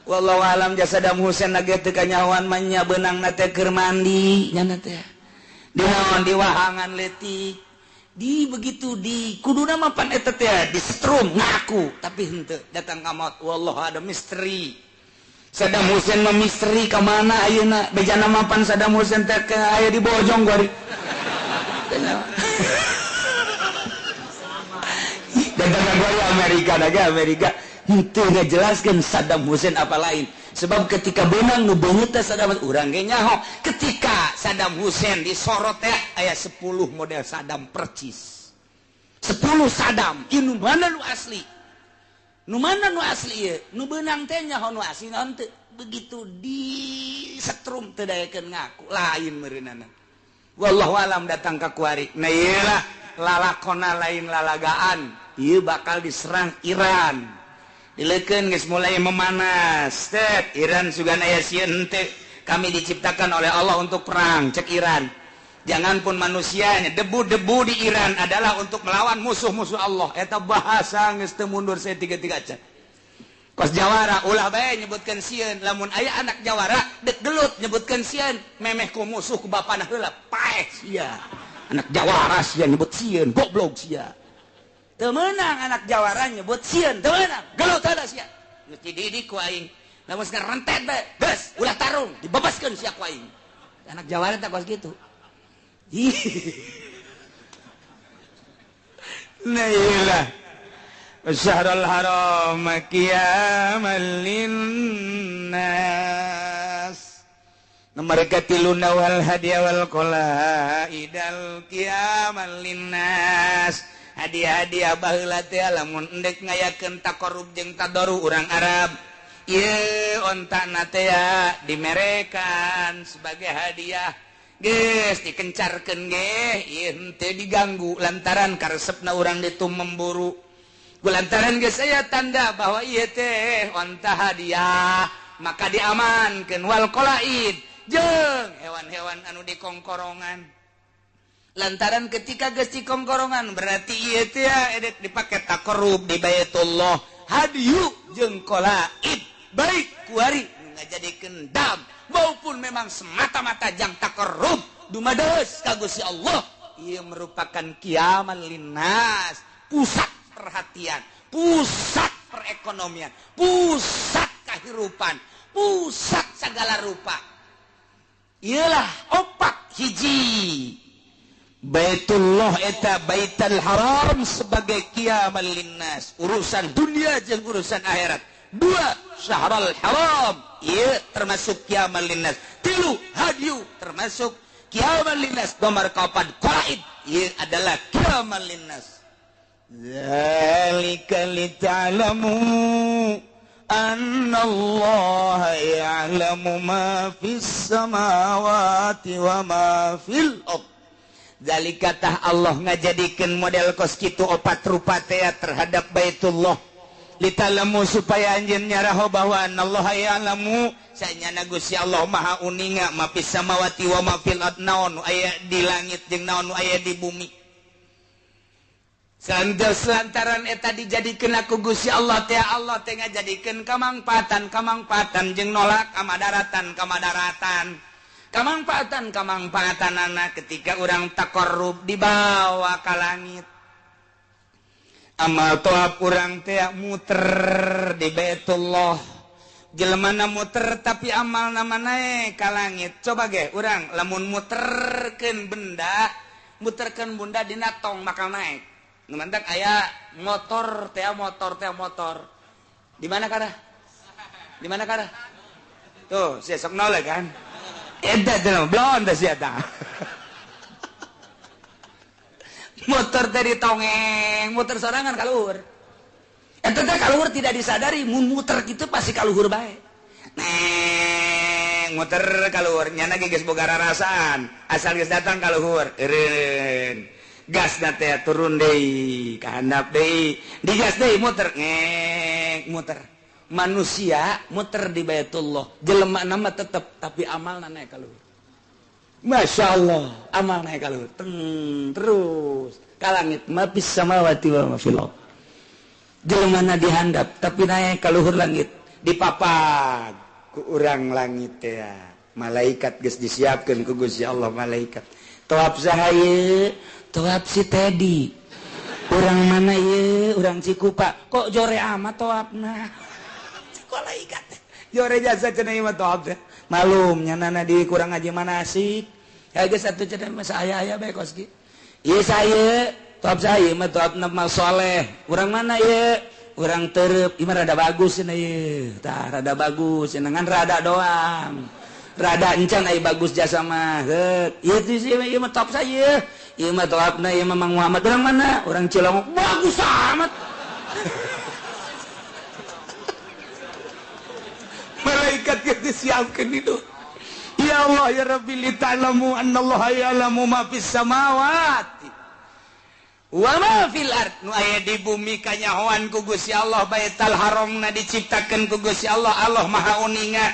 Wallahu alam Saddam Hussein lagi teu kanyahoan mah nya beunangna teh keur mandi nya teh. Di naon di wahangan leutik. Di begitu di kuduna mah pan eta teh disetrum ngaku tapi henteu datang ka maut. Wallahu ada misteri. Saddam Hussein mah misteri ka mana ayeuna bejana mah pan Saddam Hussein teh aya di Bojong gori. Datang ka gori Amerika daga Amerika henteu ngajelaskeun Saddam Hussein apa lain. Sebab ketika benang nu beungeut teh Saddam urang ge nyaho. Ketika Saddam Hussein disorot teh aya 10 model Saddam percis. 10 Saddam, ieu nu mana nu asli? Nu mana nu asli ieu? Nu beunang teh nyaho nu asli naon teu? Begitu disetrum teu daekeun ngaku, lain meureunana. Wallahu alam datang ka kuari. Nah ieu lah lalakona lain lalagaan. Ieu bakal diserang Iran. Dileukeun geus mulai memanas. Tet Iran sugan aya sieun henteu. Kami diciptakan oleh Allah untuk perang, cek Iran. Jangan pun manusianya, debu-debu di Iran adalah untuk melawan musuh-musuh Allah. Eta bahasa geus teu mundur saya tiga-tiga acan. Kos jawara ulah bae nyebutkeun sieun, lamun aya anak jawara dek gelut nyebutkeun sieun, memeh ku musuh ku bapana heula, paeh sia. Anak jawara sia nyebut sieun, goblok sia. Teu meunang anak jawara nyebut sieun, teu meunang, gelut heula sia. Geus dididik ku aing. Lamun ngarentet bae, geus ulah tarung, dibebaskeun sia ku aing. Anak jawara teh kos kitu. Nah iyalah. Syahrul haram qiyaman linnas. Mereka tiluna wal hadiah wal qalaidal qiyaman linnas. Hadiah-hadiah baheula teh lamun endek ngayakeun taqarrub jeung tadaru urang Arab. Ieu ontana teh dimerekan sebagai hadiah. Geus dikencarkeun ge ieu henteu diganggu lantaran karesepna urang ditu memburu. Lantaran geus aya tanda bahwa ieu teh onta hadiah, maka diamankeun wal qalaid. jeung hewan-hewan anu dikongkorongan. Lantaran ketika geus dikongkorongan berarti ieu teh edek dipake taqarrub di Baitullah hadyu jeung qalaid baik kuari nu ngajadikeun dam maupun memang semata-mata jang taqarrub dumados ka Gusti Allah. Ieu merupakan kiaman linnas, pusat perhatian, pusat perekonomian, pusat kehidupan, pusat segala rupa. Iyalah opat hiji Baitullah eta Baitul Haram sebagai kiaman linnas, urusan dunia jeung urusan akhirat. Dua, Syahrul Haram ieu termasuk kiaman linnas. Tilu, hadyu termasuk kiaman linnas. Nomor kaopat, qalaid ieu adalah kiaman linnas. Zalika lita'lamu anna Allah ya'lamu ma fis samawati wa ma fil ard. Zalika tah Allah ngajadikeun model kos kitu opat rupa teh terhadap Baitullah. Lita'lamu supaya anjeun nyaraho bahwa Allah ya'lamu sanyana Gusti Allah Maha uninga ma fis samawati wa ma fil ard, naon aya di langit jeung naon aya di bumi. Lantaran eta dijadikeun ku Gusti Allah teh, Allah teh ngajadikeun kamangpaatan jeung nolak kamadaratan kamangpaatan kamangpaatanana ketika urang taqarrub dibawa ka langit. Amal tawaf urang teh muter di Baitullah, jelemana muter tapi amalna mah naek ka langit. Coba ge urang lamun muterkeun benda dina tong bakal naek. Ngemantak aya motor teh motor. Di mana kada? Di mana kada? Tuh, sia sok noleh kan. Eta teh blon teh sia tah. Motor teh ditongeng, muter sorangan kaluhur. Eta teh kaluhur tidak disadari, mun muter kitu pasti kaluhur bae. Neng, muter kaluhur, nyana ge geus boga rarasaan, asal geus datang kaluhur. Eureun. Gas teh turun deui, ka handap deui, digas deui muter, ngek muter. Manusia muter di Baitullah, jelema nama tetep tapi amalna naik ka luhur. Masya Allah, amal naik ka luhur. Terus ka langit, ma fis samawati wa ma fil ard. Jelemana dihandap tapi naik ka luhur langit, dipapag ku urang langit teh. Malaikat geus disiapkeun ku Gusti Allah malaikat. Tawaf saha ieu? Tawaf si Teddy. Urang mana ieu? Urang Cikupa. Kok jore amat tawafna? Malaikat jore jasa cenah ieu mah tawaf teh. Malum nyanana di kurang aja manasik. Ya geus atuh cenah mah aya-aya bae kos ki. Ieu saya tawaf saya mah tawafna mah soleh. Urang mana ieu? Urang Terep. Ieu mah rada bagus cenah ieu. Tah rada bagus cenah ngan rada doang. Rada encan ai bagus jasa mah. Heuh, ieu teh ieu mah tawaf saya. Ieu mah tawafna ieu mah Mang Muhammad. Urang mana? Urang Cilongok. Bagus amat. Malaikat yang disiapkan itu. Ya Allah ya Rabbi lita'lamu annallaha ya'lamu ma fis samawati wa ma fil ard. Nu aya di bumi kanyahoan ku Gusti Allah, Baitul Haramna diciptakeun ku Gusti Allah, Allah Maha uninga.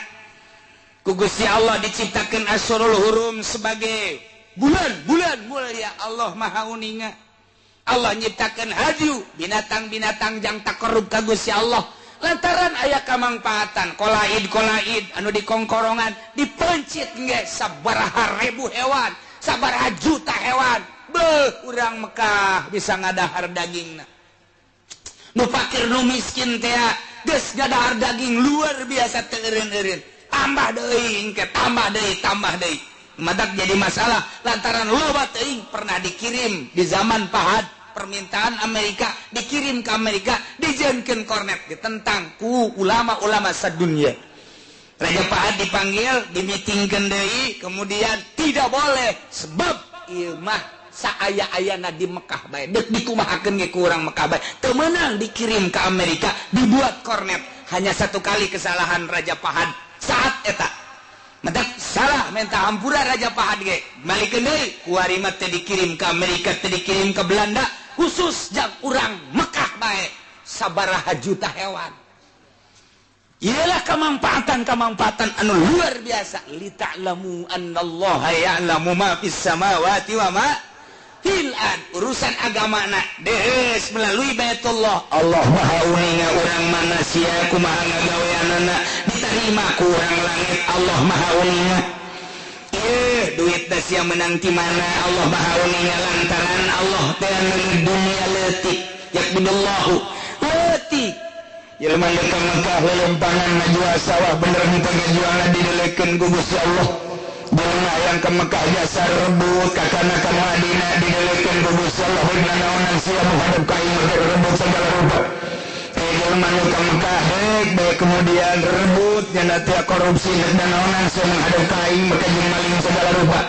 Ku Gusti Allah diciptakeun Asyurul Hurum sebagai bulan-bulan mulia, Allah Maha uninga. Allah nyiptakeun hadyu, binatang-binatang jang taqarrub ka Gusti Allah. Lantaran aya kamangpaatan kolaid anu dikongkorongan dipencit nge sabaraha ribu hewan, sabaraha juta hewan. Beuh, urang Mekah bisa ngadahar dagingna. Nu fakir nu miskin teh geus ngadahar daging luar biasa teu eureun-eureun. Tambah deui engke, tambah deui. Madak jadi masalah lantaran loba teuing pernah dikirim di zaman Fahad. Permintaan Amerika dikirim ke Amerika, dijieunkeun kornet ditentang ku ulama-ulama sadunia. Raja Fahad dipanggil, dimitingkeun deui, kemudian tidak boleh sebab ieu mah saaya-ayana di Mekah bae. Deuk dikumahakeun ge ku urang Mekah bae. Teu meunang dikirim ke Amerika, dibuat kornet. Hanya satu kali kesalahan Raja Fahad saat eta. Mentak salah minta hampura Raja Fahad ge. Balikeun deui kuari mah teh dikirim ke Amerika, teh dikirim ke Belanda, khusus jang urang Mekah bae sabaraha juta hewan. Ialah kemanfaatan-kemanfaatan anu luar biasa. Li ta'lamu annallaha ya'lamu ma fis samawati wa ma fil ard. Urusan agama na dees melalui Baitullah. Allah Maha uninga urang mana sia kumaha ngagaweanana diterima ku urang langit. Allah Maha uninga. Ieu duit da sia menang ti mana Allah Maha uninga lantaran Allah teh dunia leutik. Yakbidullahu leutik. Jelema nu ka Mekah lelempangan ngajual sawah bener henteu ngajualna didelekeun ku Gusti Allah. Jelema yang ka Mekah jasa rebut kakana ka Madinah didelekeun ku Gusti Allah. Rek nanaonan sia menghadap ka aing rek rebut segala rupa. Jelema nu ka Mekah rek bae kemudian rebut nya teh korupsi rek nanaonan sia menghadap ka aing maka jeung maling segala rupa.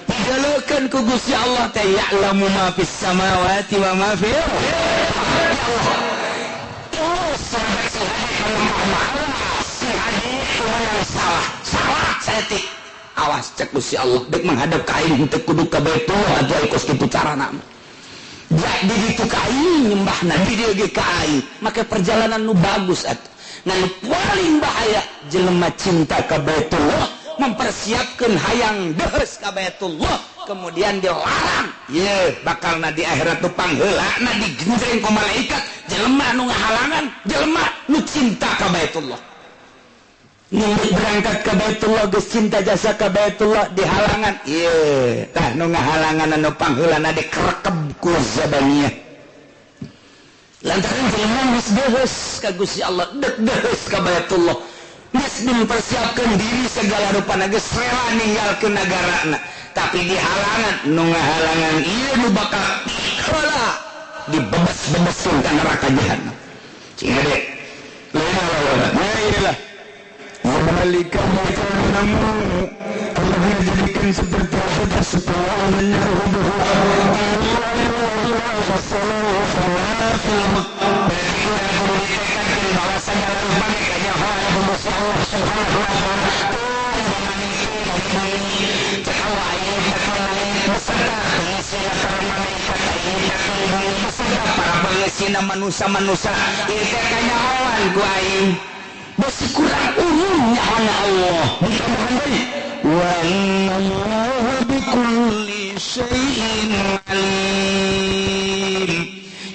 Didelekeun ku Gusti Allah teh ya'lamu ma fis samawati wa ma fil ardh. Salah, salah setik. Awas cek Gusti Allah dek menghadap ka aing teu kudu ka Baitullah atuh ai kos kitu carana. Jadi ditu ka aing nyembahna di dieu ge ka aing. Make perjalanan nu bagus atuh. Ngan paling bahaya jelema cinta ka Baitullah mempersiapkeun hayang deheus ka Baitullah kemudian dilarang. Ye bakalna di akhirat nu pangheulana digenjreng ku malaikat jelema nu ngahalangan jelema nu cinta ka Baitullah. Nunggu berangkat ke Baitullah geus cinta jasa ke Baitullah dihalangan. Ieu tah nu ngahalangan anu pangheulana dikerekeb ku zabaniyah. Lantaran jelema geus deheus ka Gusti Allah, dek deheus ka Baitullah. Geus mempersiapkeun diri segala rupana geus rela ninggalkeun nagarana, tapi dihalangan nu ngahalangan ieu nu bakal heula dibebes-bebesin ka neraka jahanam. Cing hade. Lah Malika namu Allah menjadikan seperti apa supaya para pengesina manusia-manusia ieu teh kanyahoan ku aing. Masih kurang umumnya hanya Allah. Ditambahan deui wa innallaha bikulli syai'in alim.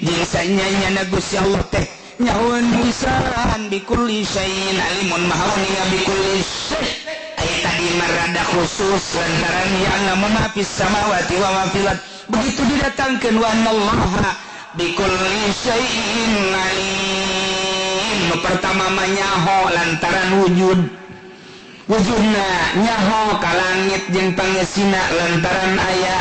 Jeung sanyanya Gusti Allah teh nyahoeun pisan bikulli syai'in alimun maha uninga bikulli syai'. Aya tadi marada khusus lantaran ya'lamu ma fis samawati wa ma fil ard. Begitu didatangkeun wa innallaha bikulli syai'in alim. Nu pertama mah nyaho lantaran wujud wujudna nyaho ka langit jeung pangesina lantaran aya,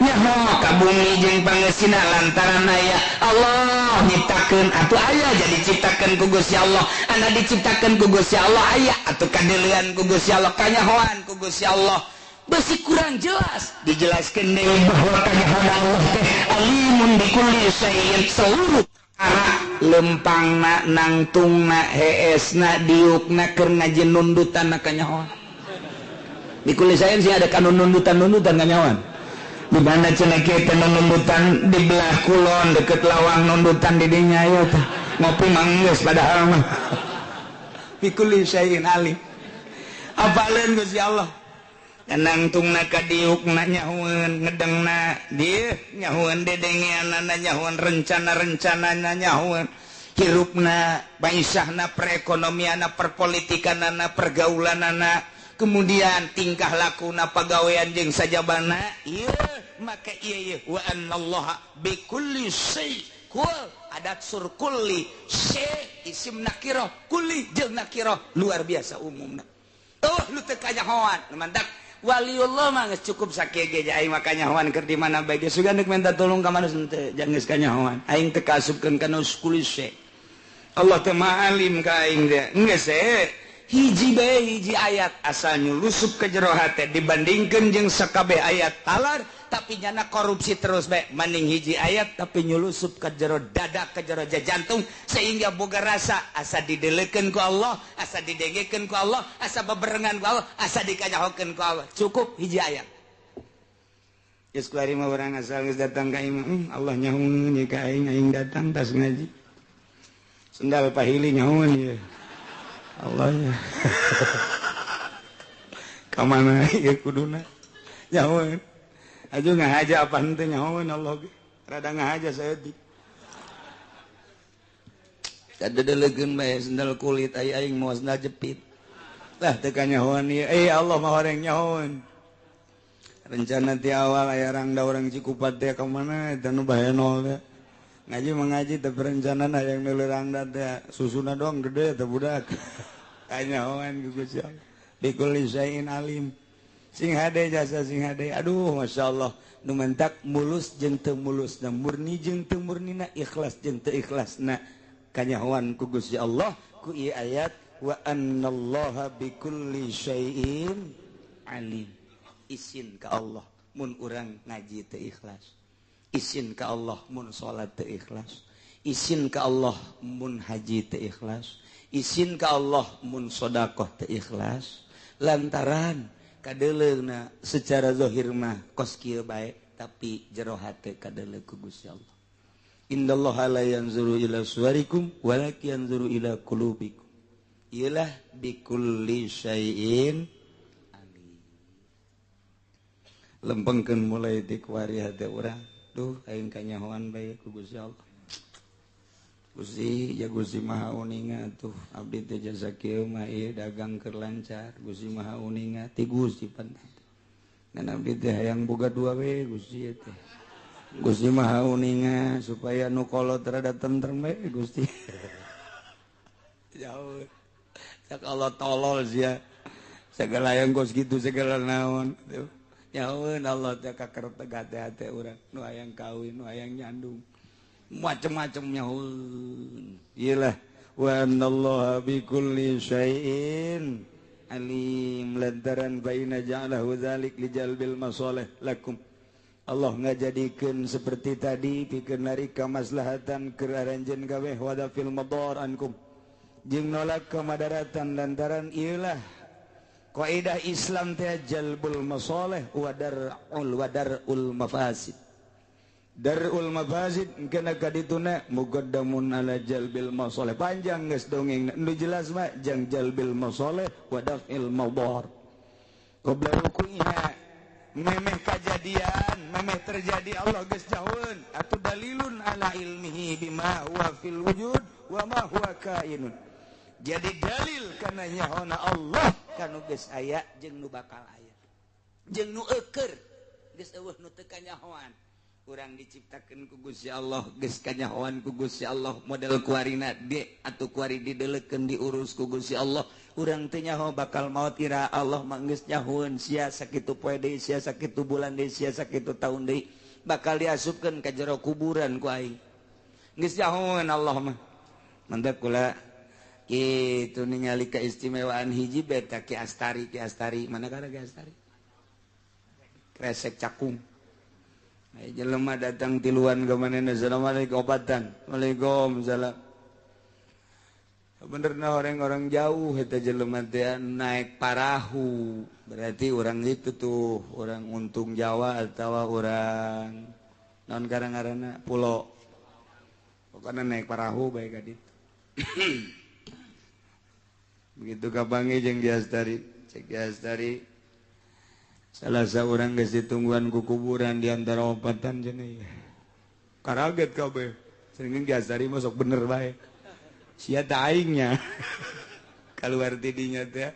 nyaho ka bumi jeung pangesina lantaran aya. Allah nyiptakeun atuh aya jadi ciptakeun ku Gusti Allah, anu diciptakeun ku Gusti Allah aya atuh kadeulean ku Gusti Allah, kanyahoan ku Gusti Allah. Besi kurang jelas dijelaskeun deui bahwa kanyahoan Allah teh alimun bikulli syai'in, seluruh perkara lempangna nangtungna heesna diukna keur ngaji nundutan kanyahoan. Bikulli syai'in sih ada kanun nundutan-nundutan kanyahoan. Di mana cenah kieu teh nundutan di belah kulon deket lawang nundutan di dinya ieu teh ngopi manggeus padahal mah. Bikulli syai'in alim. Apaleun Gusti Allah. Nangtungna ka diukna nyahoeun ngedengna dieu nyahoeun dedengeanana nyahoeun rencana-rencanana nyahoeun hirupna baisahna perekonomianna perpolitikanana pergaulanana kemudian tingkah lakuna pagawean jeung sajabana ieu maka ieu wa annallaha bikulli syai' kul adat sur kulli syai' isim nakirah kulli jeung nakirah luar biasa umumna. Oh lu teu kanyahoan mantak waliullah mah geus cukup sakieu ge aing mah kanyahoan keur di mana bae ge sugan deuk minta tolong ka manusia teu jangan geus kanyahoan aing teu kaasupkeun kana kulli syai'. Allah teh maha alim ka aing teh geus hiji bae hiji ayat asal nyulusup ke jero hate dibandingkeun jeung sakabeh ayat talar tapi nyana korupsi terus bae mending hiji ayat tapi nyulusup ke jero dada ke jero jantung sehingga boga rasa asa didelekeun ku Allah, asa didengekeun ku Allah, asa beberengan ku Allah, asa dikanyahokeun ku Allah. Cukup hiji ayat. Geus kuari mah urang asal geus datang ka imah, Allah nyahoeun ye ka aing, aing datang tas ngaji. Sendal pahili nyahoeun ye. Allahnya ka mana ieu kuduna nyahoeun aju ngahaja apa henteu nyahoeun Allah ge rada ngahaja saeutik kadedelegeun bae sendal kulit aya aing moal sendal jepit lah teu kanyahoan ieu eh Allah mah horeng nyahoeun rencana ti awal aya rangda urang Cikupa teh ka mana eta nu bahenol teh ngaji mengaji teh perencanaan hayang meuli rangda teh susuna doang gede teh budak kanyahoan ku Gusti Allah bikulli syai'in alim sing hade jasa sing hade aduh masyaallah nu mentak mulus jeung teu mulusna murni jeung teu murnina ikhlas jeung teu ikhlasna kanyahoan ku Gusti Allah ku ieu ayat wa annallaha bikulli syai'in alim. Isin ka Allah mun urang ngaji teu ikhlas, isin ka Allah mun salat teu ikhlas, isin ka Allah mun haji teu ikhlas, isin ka Allah mun sedekah teu ikhlas, lantaran kadeleuna secara zahir mah kos kieu bae tapi jero hate kadeleuk ku Gusti Allah. Innallaha la yanzuru ila suwarikum walakin yanzuru ila qulubikum. Ialah bikulli syai'in alim. Lempengkeun mulai ti kuari hate urang. Duh aing kanyahoan bae ku Gusti Allah. Gusti ya Gusti Maha Uninga tuh abdi teh jasa kieu mah ieu dagang keur lancar Gusti Maha Uninga ti Gusti pan. Dan abdi teh hayang boga dua we Gusti teh. Gusti Maha Uninga supaya nu kolot rada tentrem we Gusti. Jauh. Cak Allah tolol sia. Segala yang kos kitu segala naon. Nyaun Allah teh kaker tegat hate urang nu hayang kawin nu hayang nyandung. Macem-macem nyaun. Iyalah wa annallaha bikulli syai'in alim lantaran baina ja'alahu dzalik lijalbil masalih lakum. Allah ngajadikeun seperti tadi pikeun nari kamaslahatan keur aranjeun gawe wada fil madar ankum jeung nolak kemadaratan lantaran ieulah kaidah Islam teh jalbul masalih wa dar'ul mafasid. Dar'ul mafasid kana kadituna muqaddamun ala jalbil masalih. Panjang geus dongeng nu jelas mah jang jalbil masalih wa daf'il madar. Qabla ruku'iha memeh kajadian memeh terjadi Allah geus jauheun atuh dalilun ala ilmihi bima huwa fil wujud wa ma huwa kainun. Jadi dalil kana nyahona Allah kanu geus aya jeung nu bakal aya jeung nu eueur geus eueuh nu teu kanyahoan. Urang diciptakeun ku Gusti Allah geus kanyahoan ku Gusti Allah model kuarina de atuh kuari didelekeun diurus ku Gusti Allah. Urang teu nyaho bakal maot ira Allah mah geus nyahoeun sia sakitu poe deui sia sakitu bulan deui sia sakitu taun deui bakal diasupkeun ka jero kuburan ku aing. Geus nyahoeun Allah mah. Mantap kula kitu ningali keistimewaan hiji beta Ki Astari. Ki Astari mana kana Ki Astari? Kresek cakung. Ai jelema datang tiluan ka manehna assalamualaikum obatan. Waalaikumsalam. Benerna orang-orang jauh eta jelema teh naik parahu. Berarti orang itu tuh orang untung Jawa atau orang naon karang-karana pulo. Pokokna naik parahu bae ka ditu. Begitu kapangi jeung Ki Astari, cek Ki Astari salah seorang geus ditungguan ku kuburan di antara opatan cenah. Karaget kabeh. Sering Ki Astari mah sok bener bae. Sia teh aingnya. Kaluar ti dinya teh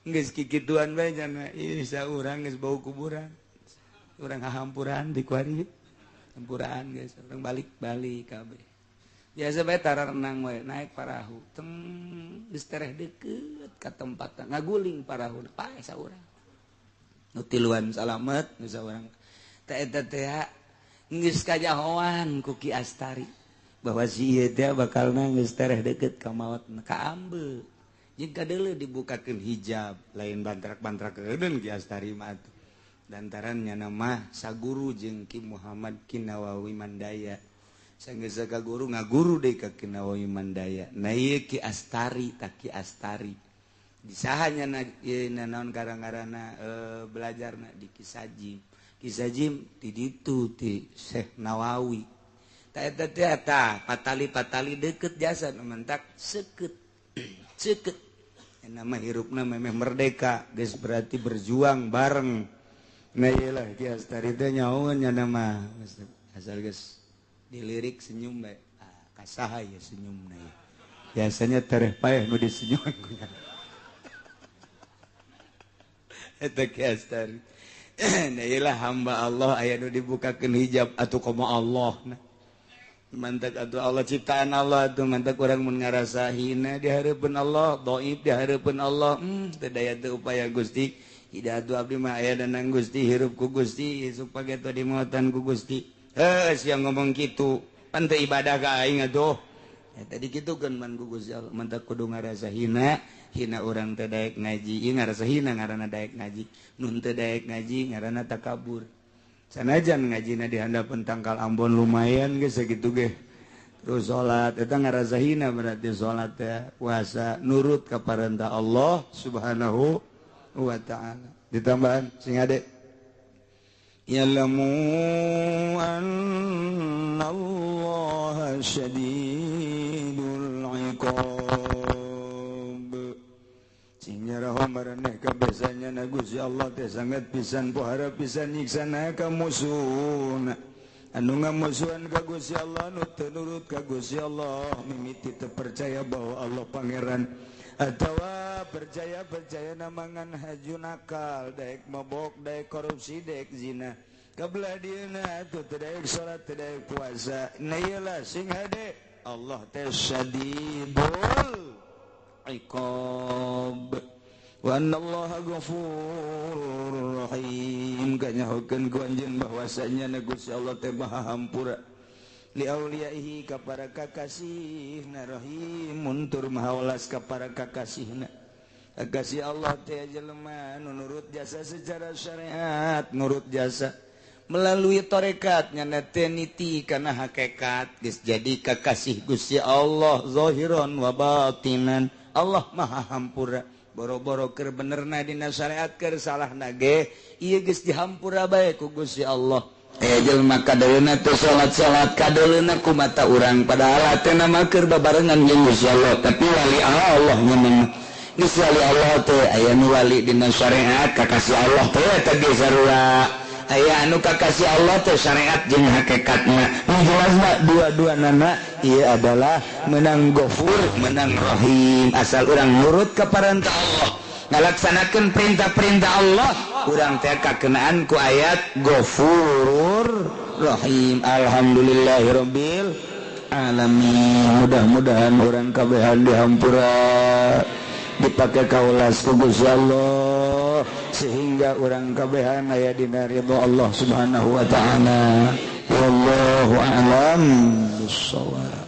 geus kikituan bae cenah. Ieu saurang geus bau kuburan. Urang hahampuran di kuari. Hampuran geus urang balik-balik kabeh. Biasa bae tara renang we naik parahu. Teng geus tereh deukeut ka tempat ngaguling parahu pae saurang. Nu tiluan salamet nu saurang. Teh eta teh geus kajahoan ku Ki Astari bahwa si ieu teh bakalna geus tereh deukeut ka maot ka ambe. Jeung kadeuleu dibukakeun hijab lain bantrak-bantrak keudeun Ki Astari mah atuh. Lantaran nya mah saguru jeung Ki Muhammad Ki Nawawi Mandaya. Sanggeus ka guru ngaguru deui ka Ki Nawawi Mandaya. Nah ieu Ki Astari tah Ki Astari. Disahanya na ieu naon karang-karana belajarna di Ki Sajim. Ki Sajim di ditu ti Syekh Nawawi. Tah eta teh tah patali-patali deukeut jasa nu mentak seukeut. Seukeut. Nama hirupna memeh merdeka geus berarti berjuang bareng. Nah iyalah Ki Hastari teh nyahoeun nya nama asal geus dilirik senyum bae. Ah, kasaha ya senyumna ya. Biasanya tereh paeh nu disenyuman ku nya. Eta Ki Hastari. Nah iyalah hamba Allah aya nu dibukakeun hijab atuh komo Allah nah. Mantak atuh Allah ciptaan Allah atuh mantak urang mun ngarasa hina di hareupeun Allah, dhaif di hareupeun Allah, teu daya teu upaya Gusti. Ida atuh abdi mah aya danang Gusti, hirup ku Gusti, supaya teu dimautan ku Gusti. Heuh sia ngomong kitu, pan teu ibadah ka aing atuh. Ya tadi kitu kan man ku Gusti Allah, mantak kudu ngarasa hina, hina urang teu daek ngaji, ieu ngarasa hina ngaranna daek ngaji, nun teu daek ngaji ngaranna takabur. Sanajan ngajina di handapeun tangkal Ambon lumayan geus sakitu ge. Terus salat eta ngarasa hina berarti salat teh puasa nurut ka parentah Allah Subhanahu wa ta'ala. Ditambahan sing ade. Ya'lamu annallaha syadidul iqab. Sing nyaraho maraneh kabesanya na Gusti Allah teh sangat pisan pohara pisan nyiksana ka musuhna. Anu ngamusuhan ka Gusti Allah nu teu nurut ka Gusti Allah mimiti teu percaya bahwa Allah pangeran atawa percaya-percaya namangan haju nakal daek mabok daek korupsi daek zina kabelah dieuna atuh teu daek salat teu daek puasa. Nah ieu sing hade Allah teh syadidul iqab wa annallaha ghafurur rahim. Kanyahokeun ku anjeun bahwasanya Gusti Allah teh Maha Hampura li auliyaihi ka para kakasihna, rahimun tur maha welas ka para kakasihna. Kakasih Allah teh jelema nu nurut jasa secara syariat, nurut jasa melalui tarekat nyana teh niti kana hakikat geus jadi kakasih Gusti Allah zahiran wa batinan. Allah Maha Hampura. Boro-boro keur benerna dina syariat keur salahna ge ieu geus dihampura bae ku Gusti Allah. Jelema kadeuleuna teu salat-salat kadeuleuna ku mata urang padahal hatena mah keur babarengan jeung Gusti Allah, tapi wali Allah nyeun geus wali Allah teh aya nu wali dina syariat kakasih Allah teh eta ge sarua. Aya anu kakasih Allah teh syariat jeung hakikatna. Nu jelasna dua-duanana ieu adalah menang Ghafur, menang Rahim. Asal urang nurut ka parentah Allah, ngalaksanakeun perintah-perintah Allah, urang teh kakenaan ku ayat Ghafurur Rahim. Alhamdulillahirabbil alamin. Mudah-mudahan urang kabehan dihampura, dipake kaulas ku Gusti Allah sehingga urang kabehan aya dina ridho Allah Subhanahu wa ta'ala. Wallahu a'lam bissawab.